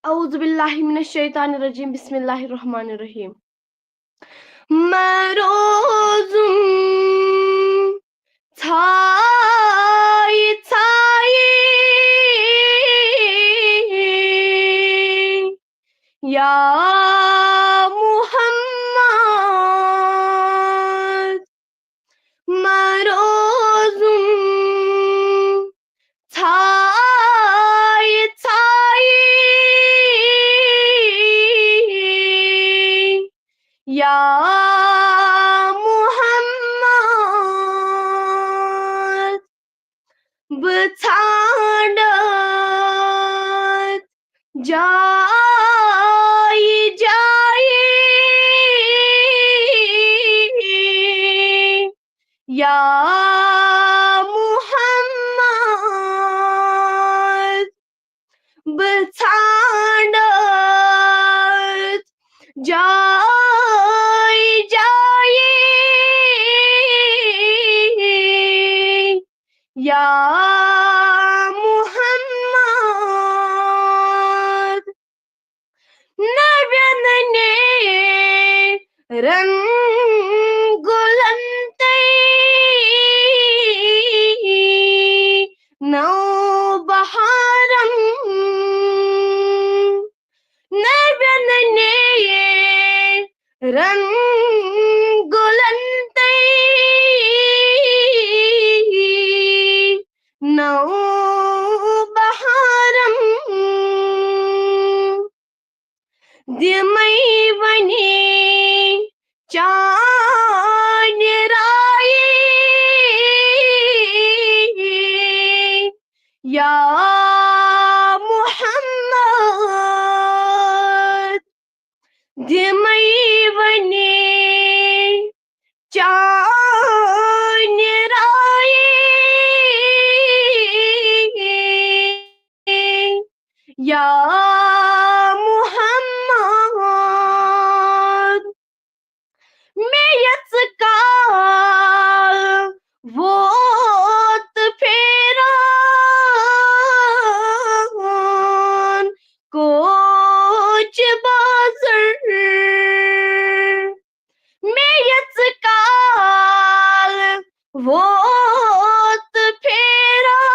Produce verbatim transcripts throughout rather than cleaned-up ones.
اعوذ باللہ من الشیطان الرجیم، بسم اللہ الرحمن الرحیم۔ مہ روزُن ژھایہِ ژھایہِ یا محمد، مہ روزُن ژھایہِ ژھایہِ یا محمد، بہٕ ژھانڈٕ جایہِ جایہِ یا محمد، بہٕ ژھانڈٕ جایہِ جایہِ یا محمد، نبین نیرن گلن تئی نو بہارن، نبین نیرن گلن تئی نو بہارن، دِمَے وۄنۍ چانہِ رایہِ یا محمد، دِمَے وۄنۍ چانہِ رایہِ یا محمد، مےٚ یژ کال ووت پھیران کوچ بازر، مےٚ یژ کال ووت پھیران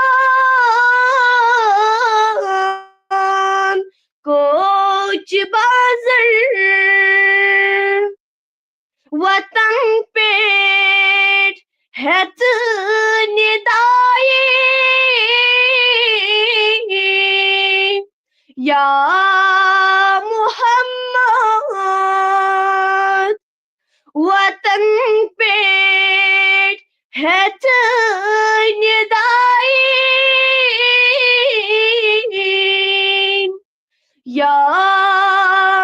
کوچ بازر، وطن پٮ۪ٹھ ہٮ۪ژ ندایہِ یا محمد، وطن پٮ۪ٹھ ہٮ۪ژ ندایہِ یا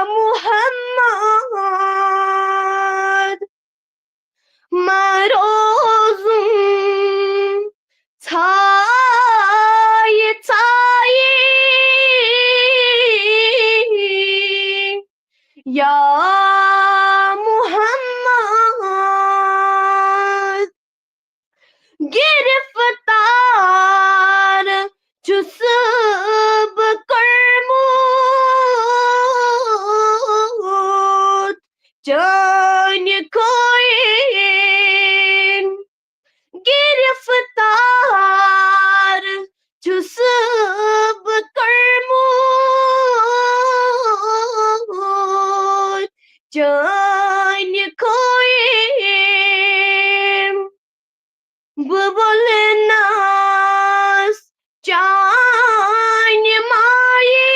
محمد، مہ روزُن ژھایہِ ژھایہِ یا محمد، گرفتار چھُس بہٕ کوٚرمُت چٲنۍ خوٗن، گرفتار چھُس بہٕ کوٚرمُت چٲنۍ خوٗن، بہٕ وُلنَس چانہِ مایہِ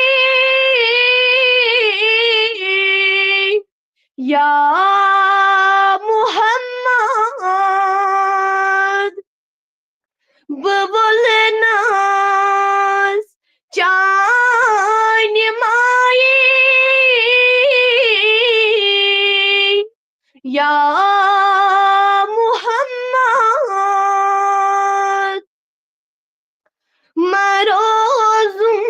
یا محمد، بہٕ وُلنَس چانہِ مایہِ یا محمد، مہ روزُن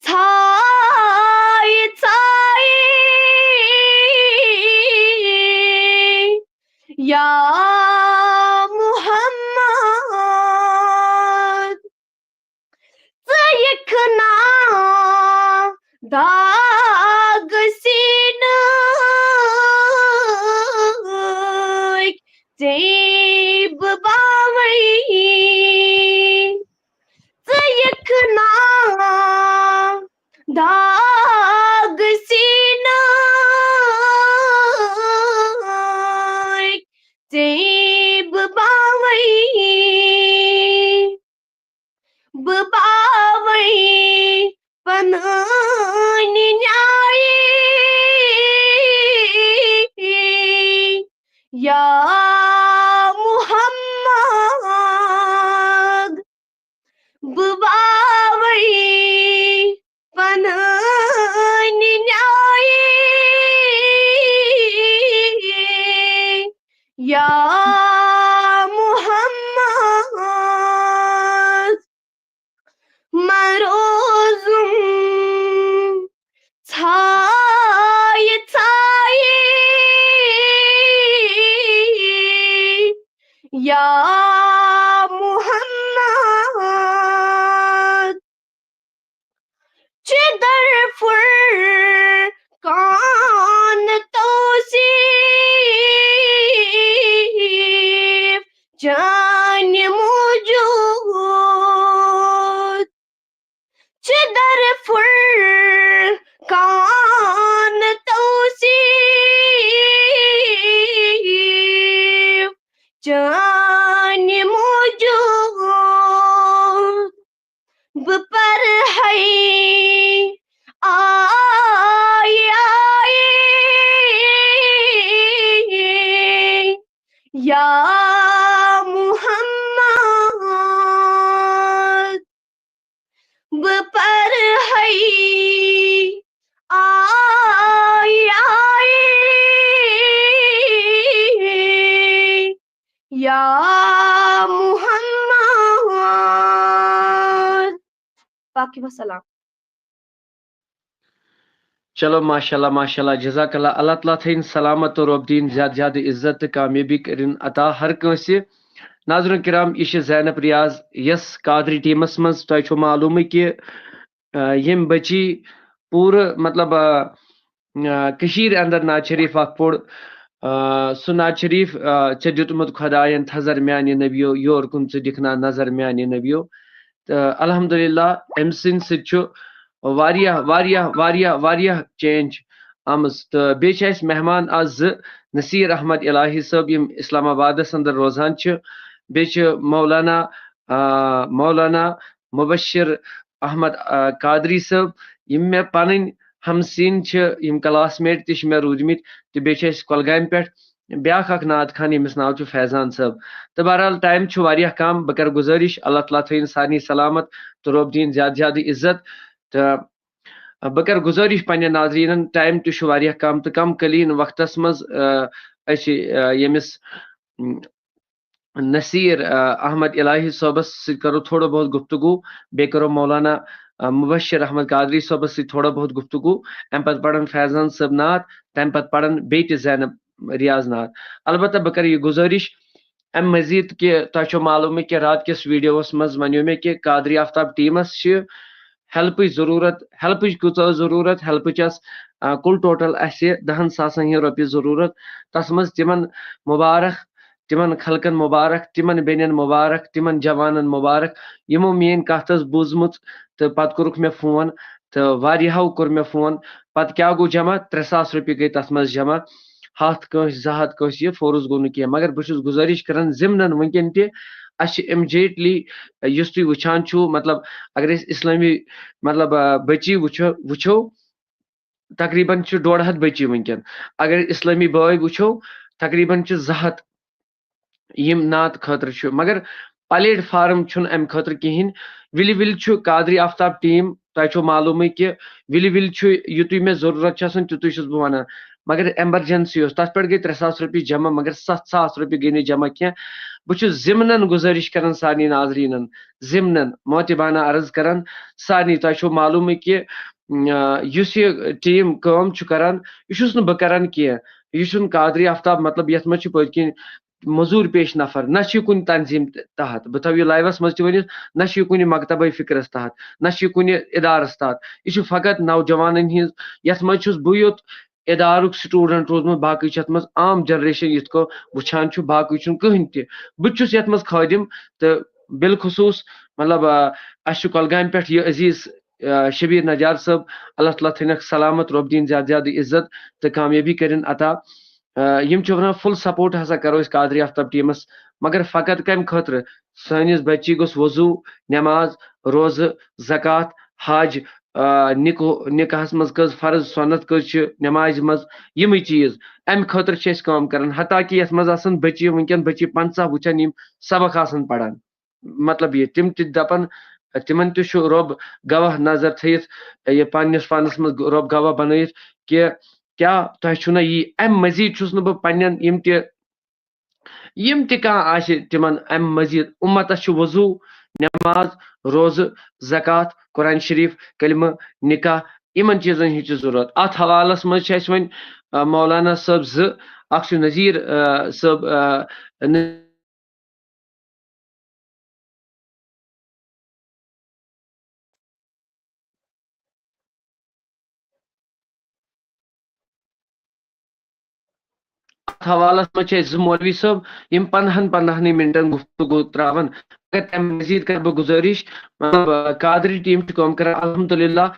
ژھایہِ ژھایہِ یا محمد، ژٕ یِکھ نا داغ سیٖنٕکۍ ژےٚ بہٕ باوَے۔ ژٕ یِکھ نا داغ سیٖنٕکۍ ژےٚ بہٕ باوَے۔ بہٕ باوَے پنٕنۍ نیایہِ یا محمد۔ بہٕ باوَے پنٕنۍ نیایہِ یا محمد۔ مروزم ژھایہِ ژھایہِ یا محمد۔ چدر فرقان توصیف چانہِ موجود۔ چدر فرقان توصیف چانہِ موجود۔ بہٕ پرہے آیہِ آیہِ یا محمد۔ بہٕ پرہے آیہِ آیہِ یا محمد۔ باقی وسلام۔ چلو، ماشاء اللہ، ماشاء اللہ، جزاک اللہ۔ اللہ تعالیٰ تھٲیِن سلامت تہٕ رۄب دِیِن زیادٕ زیادٕ عزت تہٕ کامیٲبی کٔرِن عطا ہر کٲنٛسہِ۔ ناظرین کرام، یہِ چھِ زینب ریاض، یۄس قادری ٹیٖمَس منٛز، تۄہہِ چھو معلومٕے کہِ، آ، ییٚمۍ بچی پوٗرٕ، مطلب، آ، آ، کٔشیٖرِ اندر ناز شریف اکھ پوٚر، آ، سُہ ناز شریف، آ، ژےٚ دیُتمُت خۄدایَن تھزر میانہِ نبیو، یور کُن ژٕ دِکھ نا نظر میانہِ نبیو۔ تہٕ الحمدللہ، أمۍ سٕنٛدِ سۭتۍ چھُ واریاہ، واریاہ، واریاہ، واریاہ change آمٕژ۔ تہٕ بیٚیہِ چھِ اَسہِ مہمان آز زٕ، نصیٖر احمد الٰہی صٲب، یِم اسلام آبادس اندر روزان چھِ۔ بیٚیہِ چھِ مولانا، آ، مولانا مبشر احمد، آ، قادری صٲب، یِم مےٚ پنٕنۍ ہمسیٖن چھِ، یِم classmate تہِ چھِ مےٚ روٗدمٕتۍ۔ تہٕ بیٚیہِ چھِ اَسہِ کۄلگامہِ پٮ۪ٹھ بیٛاکھ اکھ نعت خوان، ییٚمِس ناو چھُ فیضان صٲب۔ تہٕ بہرحال، time چھُ واریاہ کم، بہٕ کرٕ گُزٲرِش، اللہ تعالیٰ تھٲیِن سارنٕے سلامت تہٕ رۄب دِیِن زیادٕ زیادٕ عزت۔ تہٕ بہٕ کرٕ گُزٲرِش پننٮ۪ن ناظریٖنن، time تہِ چھُ واریاہ کم تہٕ کم قلیٖل وقتس منٛز، آ، أسۍ، آ، ییٚمِس، م، نصیٖر، آ، احمد الٰہی صٲبس سۭتۍ کرو تھوڑا بہت گفتگو، بیٚیہِ کرو مولانا، آ، مبشر احمد قادری صٲبس سۭتۍ تھوڑا بہت گفتگو، امہِ پتہٕ پرن فیضان صٲب نعت، تمہِ پتہٕ پرن بیٚیہِ تہِ زینب ریاض نعت۔ البتہ بہٕ کرٕ یہِ گُزٲرِش، امہِ مزید کہِ تۄہہِ چھو معلومٕے کہِ رات کِس ویڈیوس منٛز ونیو مےٚ کہِ قادری آفتاب ٹیٖمس چھِ helpٕچ ضروٗرت۔ Helpٕچ کۭژاہ ضروٗرت؟ Helpٕچ ٲس، آ، کُل total اسہِ دہن ساسن ہٕنٛز رۄپیہِ ضروٗرت۔ تتھ منٛز تِمن مبارک، تِمن خلقن مبارک، تِمن بیٚنٮ۪ن مبارک، تِمن جوانن مبارک، یِمو میٲنۍ کتھ ٲس بوٗزمٕژ تہٕ پتہٕ کوٚرُکھ مےٚ فون تہٕ واریاہو کوٚر مےٚ فون۔ پتہٕ کیٛاہ گوٚو جمع؟ ترٛےٚ ساس رۄپیہِ گٔے تتھ منٛز جمع۔ ہتھ کٲنٛسہِ، زٕ ہتھ کٲنٛسہِ، یہِ force گوٚو نہٕ کینٛہہ، مگر بہٕ چھُس گُزٲرِش کران ضمنن وٕنکیٚن تہِ، اسہِ چھِ immediately، یُس تُہۍ وٕچھان چھِو، مطلب، اگر أسۍ اسلٲمی، مطلب، آ، بچی وٕچھو، وٕچھو، تقریباً چھِ ڈۄڈ ہتھ بچی وٕنکیٚن۔ اگر اسلٲمی بٲے وٕچھو، تقریباً چھِ زٕ ہتھ یِم نعت خٲطرٕ چھُ، مگر platform چھُنہٕ امہِ خٲطرٕ کِہیٖنۍ۔ وِلہِ وِلہِ چھُ قادری آفتاب ٹیٖم، تۄہہِ چھو معلومٕے کہِ وِلہِ وِلہِ چھُ، یُتُے مےٚ ضروٗرت چھُ آسان، تیُتُے چھُس بہٕ ونان۔ مگر emergency اوس، تتھ پٮ۪ٹھ گٔے ترٛےٚ ساس رۄپیہِ جمع، مگر ستھ ساس رۄپیہِ گٔے نہٕ جمع کینٛہہ۔ بہٕ چھُس ضمنن گُزٲرِش کران سارنٕے ناظریٖنن، ضمنن معتبانہ عرض کران سارنٕے، تۄہہِ چھو معلومٕے کہِ، آ، یُس یہِ ٹیٖم کٲم چھُ کران، یہِ چھُس نہٕ بہٕ کران کینٛہہ۔ یہِ چھُنہٕ قادری آفتاب، مطلب، یتھ منٛز چھِ پٔتۍ کِنۍ مٔزوٗرۍ پیش نفر، نہ چھُ یہِ کُنہِ تنظیٖم تحت، بہٕ تھاوٕ یہِ لایوَس منٛز تہِ ؤنِتھ، نہ چھُ یہِ کُنہِ مکتبے فکرس تحت، نہ چھُ یہِ کُنہِ ادارس تحت۔ یہِ چھُ فقط نوجوانن ہٕنٛز، یتھ منٛز چھُس بہٕ یوت ادارُک student روٗدمُت، باقٕے چھِ یتھ منٛز عام generation یِتھ کٔنۍ وٕچھان چھُ، باقٕے چھُنہٕ کٕہٕنۍ تہِ۔ بہٕ تہِ چھُس یتھ منٛز خٲدِم، تہٕ بالخصوٗص، مطلب، آ، اسہِ چھُ کۄلگامہِ پٮ۪ٹھ یہِ عزیز، آ، شبیر نجار صٲب، اللہ تعالیٰ تھٲینکھ سلامت، رۄب دِیِن زیادٕ زیادٕ عزت تہٕ کامیٲبی کٔرِن عطا۔ آ، یِم چھِ ونان full support ہسا کرو أسۍ قادری آفتاب ٹیمس، مگر فقط کمہِ خٲطرٕ؟ سٲنِس بچی گوٚژھ وضو، نماز، روزٕ، زکوٰۃ، حج، آ، نکو-، نکاحس منٛز کٔژ فرض سنت کٔژ چھِ نمازِ منٛز، یِمٕے چیٖز۔ امہِ خٲطرٕ چھِ أسۍ کٲم کران، حتیٰ کہِ یتھ منٛز آسان بچی، وٕنکیٚن بچی پنژاہ وٕچھان، یِم سبق آسان پران۔ مطلب یہِ، تِم تہِ دپان، تِمن تہِ چھُ رۄب گواہ نظر تھٲیِتھ، یہِ پننِس پانس منٛز رۄب گواہ بنٲیِتھ کہِ کیٛاہ تۄہہِ چھُو نہ یی؟ امہِ مزید چھُس نہٕ بہٕ پننٮ۪ن یِم تہِ، یِم تہِ کانٛہہ آسہِ تِمن امہِ مزید، اُمتس چھُ وضو، نماز، روزٕ، زکوٰۃ، قرآن شریف، کلمہٕ، نکاح، یِمن چیٖزن ہٕنٛز چھِ ضروٗرت۔ اتھ حوالس منٛز چھِ اسہِ وۄنۍ، آ، مولانا صٲب زٕ، اکھ چھُ نذیر، آ، صٲب، آ، اتھ حوالس منٛز چھِ أسۍ زٕ مولوی صٲب، یِم پندہن پندہنٕے منٹن گفتگو تراون۔ مگر تمہِ مزید کرٕ بہٕ گزٲرِش، مطلب، آ، قادری ٹیم چھِ کٲم کران، الحمدللہ۔ یِنہٕ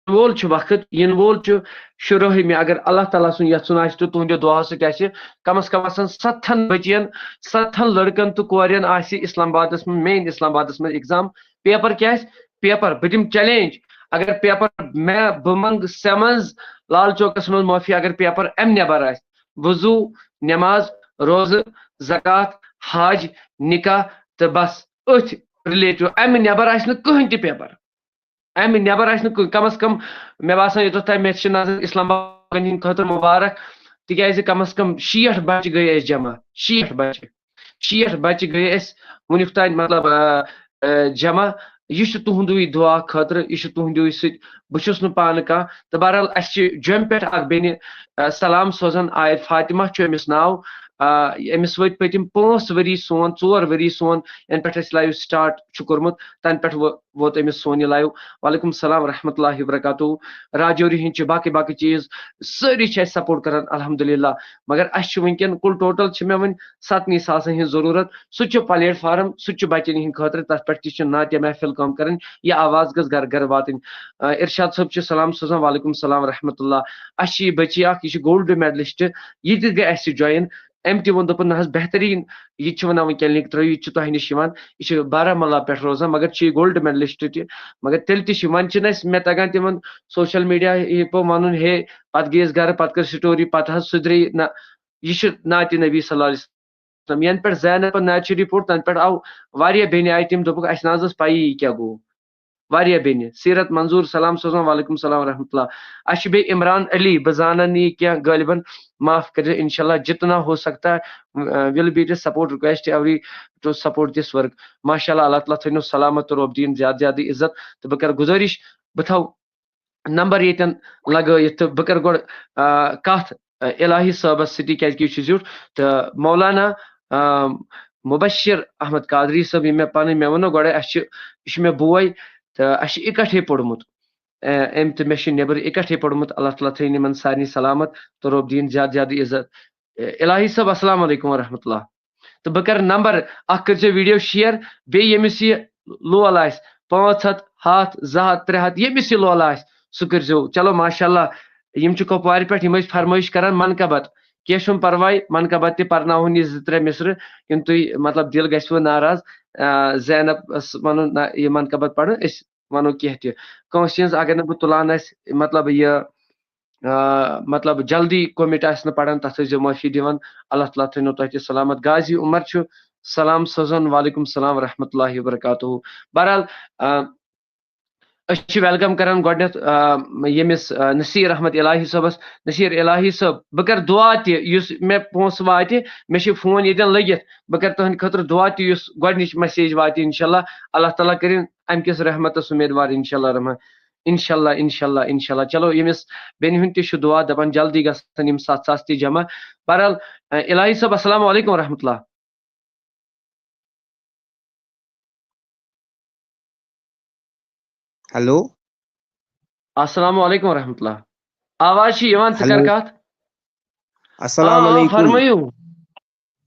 وول چھُ وقت، یِنہٕ وول چھُ شُراہمہِ، اگر اللہ تعالیٰ سُنٛد یژھُن آسہِ تہٕ تُہنٛدِ دعا سۭتۍ آسہِ، کم از کم آسن ستتھن بچین، ستتھن لڑکن تہٕ کورٮ۪ن آسہِ اسلام آبادس منٛز، مین اسلام آبادس منٛز exam۔ Paper کیٛاہ آسہِ؟ Paper۔ بہٕ دِمہٕ challenge، اگر paper مےٚ، بہٕ منٛگہٕ سیمنز لال چوکس منٛز معٲفی، اگر paper امہِ نٮ۪بر آسہِ، وضو، نماز، روزٕ، زکوٰۃ، حج، نکاح تہٕ بس، أتھۍ relative، امہِ نٮ۪بر آسہِ نہٕ کٕہٕنۍ تہِ paper۔ امہِ نٮ۪بر آسہِ نہٕ کُنہِ، کم از کم مےٚ باسان یوٚتتھ تام مےٚ چھِ نظر، اسلام آبادن ہٕنٛدِ خٲطرٕ مبارک، تِکیازِ کم از کم شیٹھ بچہِ گٔے اسہِ جمع، شیٹھ بچہِ، شیٹھ بچہِ گٔے اسہِ وُنیُک تام، مطلب، آ، آ، جمع۔ یہِ چھُ تُہُنٛدُے دُعا خٲطرٕ، یہِ چھُ تُہُنٛدُے سۭتۍ، بہٕ چھُس نہٕ پانہٕ کانٛہہ۔ تہٕ بہرحال اسہِ چھِ جوٚمہِ پٮ۪ٹھ اکھ بیٚنہِ، آ، سلام سوزان، آیت فاطمہ چھُ أمِس ناو، آ، أمِس وٲتۍ پٔتِم پانٛژھ ؤری سون، ژور ؤری سون، ینہٕ پٮ۪ٹھ اسہِ live start چھُ کوٚرمُت، تنہٕ پٮ۪ٹھ وو-، ووت أمِس سون یہِ live۔ وعلیکم السلام ورحمۃ اللہ وبرکاتہ۔ راجوری ہٕنٛدۍ چھِ باقٕے باقٕے چیٖز، سٲری چھِ اَسہِ support کران الحمدللہ۔ مگر اَسہِ چھُ وٕنکیٚن کُل total چھِ مےٚ وۄنۍ ستنٕے ساسن ہٕنٛز ضروٗرت۔ سُہ تہِ چھُ platform، سُہ تہِ چھُ بچن ہٕنٛدِ خٲطرٕ، تتھ پٮ۪ٹھ تہِ چھِ نعتیہ محفل کٲم کرٕنۍ، یہِ آواز گٔژھ گرٕ گرٕ واتٕنۍ۔ آ، ارشاد صٲب چھُ سلام سوزان، وعلیکم السلام ورحمۃ اللہ۔ اَسہِ چھِ یہِ بچی اکھ، یہِ چھِ gold medalist، یہِ تہِ گٔے اَسہِ سۭتۍ join۔ أمۍ تہِ ووٚن، دوٚپُن، نہ حظ، بہتریٖن، یہِ تہِ چھِ وَنان وۄنۍ clinic ترٲیِو، یہِ تہِ چھُ تۄہہِ نِش یِوان، یہِ چھُ بارہمولہ پٮ۪ٹھ روزان، مگر چھُ یہِ gold medalist تہِ، مگر تیٚلہِ تہِ چھِ، وۄنۍ چھِنہٕ اَسہِ، مےٚ تَگان تِمَن social media یہِ پٲٹھۍ وَنُن، ہے، پَتہٕ گٔیَس گَرٕ، پَتہٕ کٔر story، پَتہٕ حظ سُدرے نہ، یہِ چھُ نعتِ نبی صلی اللہ علیہ وسلم۔ یَنہٕ پٮ۪ٹھ زینبَن نعت شریٖف پوٚر، تَنہٕ پٮ۪ٹھ آو واریاہ بیٚنہِ آیہِ تِم، دوٚپُکھ، اَسہِ نہ حظ ٲس پَیی یہِ کیٛاہ گوٚو۔ واریاہ بیٚنہِ۔ سیرت منظور سلام سوزان، وعلیکم السلام ورحمۃ اللہ۔ اَسہِ چھُ بیٚیہِ عمران علی، بہٕ زانان نہٕ یہِ کینٛہہ، غٲلباً معاف کٔرِو، انشاءاللہ جتنا ہو سکتا ہے، will be the support request every to support this work۔ ماشاءاللہ، اللہ تعالیٰ تھٲینو سلامت تہٕ رۄب دِیِن زیادٕ زیادٕ عزت۔ تہٕ بہٕ کرٕ گُزٲرِش، بہٕ تھاوٕ number ییٚتٮ۪ن لگٲیِتھ تہٕ بہٕ کرٕ گۄڈٕ، آ، کتھ، آ، الہی صٲبس سۭتی، کیازِ کہِ یہِ چھُ زیُٹھ، تہٕ مولانا، آ، مبشر احمد قادری صٲب، یِم مےٚ پنٕنۍ، مےٚ ووٚنو گۄڈے، اَسہِ چھِ، یہِ چھُ مےٚ بوے، تہٕ اَسہِ چھُ اِکٹھے پوٚرمُت۔ آ، أمۍ تہٕ مےٚ چھُ نیٚبرٕ اِکٹھے پوٚرمُت۔ اللہ تعالیٰ تھٲیِن یِمن سارنٕے سلامت تہٕ رۄب دِیِن زیادٕ زیادٕ عزت۔ آ، الہی صٲب، السلام علیکم ورحمۃ اللہ۔ تہٕ بہٕ کرٕ number، اکھ کٔرۍزیو video share، بیٚیہِ ییٚمِس یہِ لول آسہِ، پانٛژھ ہتھ، ہتھ، زٕ ہتھ، ترٛےٚ ہتھ، ییٚمِس یہِ لول آسہِ، سُہ کٔرۍزیو۔ چلو، ماشاءاللہ، یِم چھِ کۄپوارِ پٮ۪ٹھ، یِم ٲسۍ فرمٲیش کران منقبت۔ کینٛہہ چھُنہٕ پرواے، منقبت تہِ پرناوہون یہِ زٕ ترٛےٚ مصرٕ، یِم تُہۍ، مطلب، دِل گژھِوٕ ناراض۔ آ، زینبس ونُن نہ، یہِ منقبت پرُن، أسۍ ونو کینٛہہ تہِ۔ کٲنٛسہِ ہٕنٛز اگر نہٕ بہٕ تُلان آسہِ، مطلب، یہِ، آ، مطلب، جلدی commit آسہِ نہٕ پران، تتھ ٲسۍزیو معٲفی دِوان۔ اللہ تعالیٰ تھٲینو تۄہہِ تہِ سلامت۔ غازی عمر چھُ سلام سوزان، وعلیکم السلام ورحمۃ اللہ وبرکاتہ۔ بہرحال، آ، أسۍ چھِ welcome کران گۄڈٕنیتھ، آ، ییٚمِس، آ، نصیر احمد الہی صٲبس۔ نصیر الہی صٲب، بہٕ کرٕ دُعا تہِ، یُس مےٚ پونٛسہٕ واتہِ، مےٚ چھِ phone ییٚتٮ۪ن لٔگِتھ، بہٕ کرٕ تُہنٛدِ خٲطرٕ دُعا تہِ، یُس گۄڈٕنِچ message واتہِ، انشاءاللہ، اللہ تعالیٰ کٔرِن امہِ کِس رحمتس اُمیدوار، انشاءاللہ رحمان۔ انشاءاللہ، انشاءاللہ، انشاءاللہ۔ چلو، ییٚمِس بیٚنہِ ہُنٛد تہِ چھُ دُعا، دپان جلدی گژھن یِم ستھ ساس تہِ جمع۔ بہرحال، آ، الہی صٲب، السلام علیکم ورحمۃ اللہ۔ ہیلو۔ السلام علیکم ورحمۃ اللہ۔ آواز چھِ یِوان، ژٕ کر ہیلو۔ کتھ؟ السلام آ، آ، علیکم۔ فرمٲیِو۔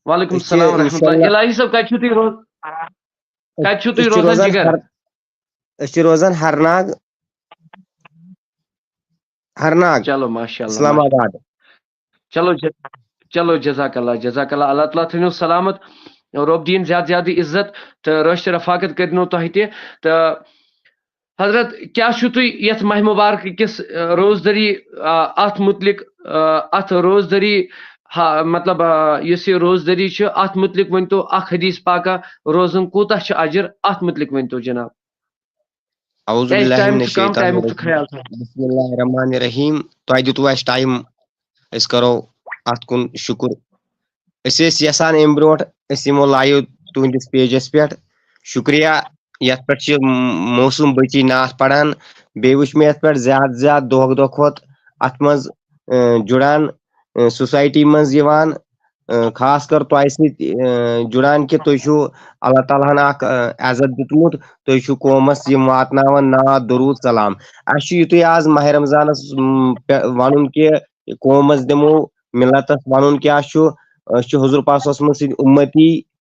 وعلیکم أسۍ چھِ السلام ورحمۃ اللہ۔ انشاءاللہ۔ الہی صٲب، کتہِ چھِو تُہۍ روز-، کتہِ چھِو تُہۍ أسۍ چھِ روزان، روزان جگر؟ ہر-، أسۍ چھِ روزان ہرناگ، ہرناگ، چلو، ماشاء اللہ، اسلام آباد۔ چلو، ج-، چلو، جزاک اللہ، جزاک اللہ۔ اللہ تعالیٰ تھٲینو سلامت، رۄب دِیِن زیادٕ زیادٕ عزت تہٕ رٲچھ تہٕ رفاقت کٔرِنو تۄہہِ تہِ۔ تہٕ حضرت، کیٛاہ چھُو تُہۍ یَتھ ماہِ مُبارکہٕ کِس، آ، روزدٔری، آ، اَتھ مُتعلِق، آ، اَتھ روزدٔری، ہا، مطلب، آ، یُس یہِ روزدٔری چھُ، اَتھ مُتعلِق ؤنۍتو اَکھ حدیث پاکا، روزُن کوٗتاہ چھُ اجر، اَتھ مُتعلِق ؤنۍتو جناب۔ اعوذ کیٛازِ باللہ ٹایم من چھُ کم، الشیطان ٹایمُک چھُ الرجیم۔ خیال تھاوُن۔ بسم اللہ الرحمن الرحیم۔ تۄہہِ دیُتوُ اَسہِ ٹایم، أسۍ کرو اَتھ کُن شُکُر۔ أسۍ ٲسۍ یَژھان اَمہِ برونٛٹھ أسۍ یِمو لایِو تُہٕنٛدِس پیجَس پٮ۪ٹھ۔ شُکریہ، یَتھ پٮ۪ٹھ چھِ م-، موسوٗم بٔچی نعت پَران۔ بیٚیہِ وٕچھ مےٚ یَتھ پٮ۪ٹھ زیادٕ زیادٕ دۄہ دۄہ کھۄتہٕ اَتھ منٛز، اَ، جُڑان، اَ، سوسایٹی منٛز یِوان، اَ، خاص کر تۄہہِ سۭتۍ، اَ، جُڑان کہِ تُہۍ چھِو اللہ تعالیٰ ہَن اَکھ، اَ، عزت دیُتمُت، تُہۍ چھِو قومَس یِم واتناوان نعت، دروٗد، سلام۔ اَسہِ چھُ یُتُے آز ماہِ رمضانَس، م، پے-، وَنُن کہِ قومَس دِمو، مِلتَس وَنُن کیٛاہ چھُ، أسۍ چھِ حضور پاک صلی اللہ علیہ وسلم سٕنٛدۍ اُمتی۔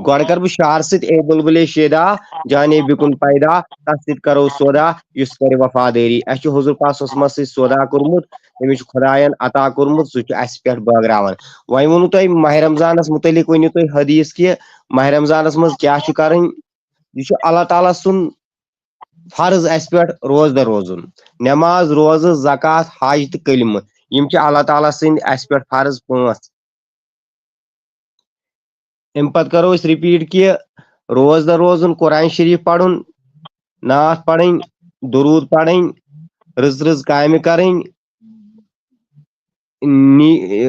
گۄڈٕ کَرٕ بہٕ شعر سۭتۍ، اے بلبلے شیدا، جانے بکن پیدا، تَس سۭتۍ کَرو سودا، یُس کَرِ وفادٲری۔ اَسہِ چھُ حضور پاک صلی اللہ علیہ وسلمَس سۭتۍ سودا کوٚرمُت، تٔمِس چھُ خۄدایَن عطا کوٚرمُت، سُہ چھُ اَسہِ پٮ۪ٹھ بٲگراوان۔ وۄنۍ ووٚنوُ تۄہہِ ماہِ رمضانَس مُتعلِق، ؤنِو تُہۍ حدیث کہِ ماہِ رمضانَس منٛز کیٛاہ چھُ کَرٕنۍ؟ یہِ چھُ اللہ تعالیٰ سُنٛد فرض اَسہِ پٮ۪ٹھ روزدَر روزُن۔ نٮ۪ماز، روزٕ، زکوٰۃ، حج تہٕ کلمہٕ، یِم چھِ اللہ تعالیٰ سٕنٛدۍ اَسہِ پٮ۪ٹھ فرض پانٛژھ۔ اَمہِ پتہٕ کرو أسۍ رِپیٖٹ کہِ روزدَر روزُن، قرآن شریٖف پَرُن، نعت پَرٕنۍ، دروٗد پَرٕنۍ، رٕژ رٕژ کامہِ کَرٕنۍ، نی-،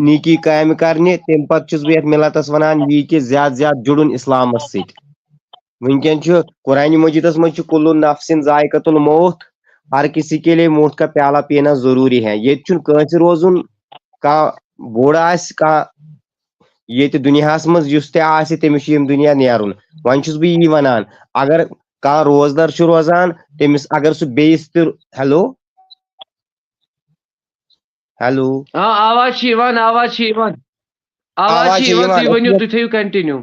نیٖکی کامہِ کرنہِ۔ تَمہِ پتہٕ چھُس بہٕ یَتھ مِلتَس وَنان یی کہِ زیادٕ زیادٕ جُڑُن اِسلامَس سۭتۍ۔ وٕنکیٚن چھُ قرآنِ مجیٖدَس منٛز چھُ کُلُّ نفسٍ ذائقۃ الموت، ہر کسی کے لیے موت کا پیالہ پینا ضروری ہے۔ ییٚتہِ چھُنہٕ کٲنٛسہِ روزُن، کانٛہہ بوٚڑ آسہِ، کانٛہہ ییٚتہِ دُنیاہَس منٛز یُس تہِ آسہِ، تٔمِس چھُ ییٚمہِ دُنیا نیرُن۔ وۄنۍ چھُس بہٕ یی وَنان، اگر کانٛہہ روزدَر چھُ روزان، تٔمِس اگر سُہ بیٚیِس تہِ، ہیلو؟ ہیلو؟ آ، آواز چھِ یِوان، آواز چھِ یِوان۔ آواز آواز چھِ چھِ یِوان، یِوان، تُہۍ أسۍ ؤنِو، چھِ تُہۍ تھٲیِو کنٹِنیو۔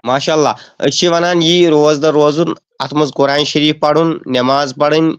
ماشاء اللہ۔ أسۍ چھِ وَنان یی روزدَر روزُن، اَتھ منٛز قرآن شریٖف پَرُن، نٮ۪ماز پَرٕنۍ،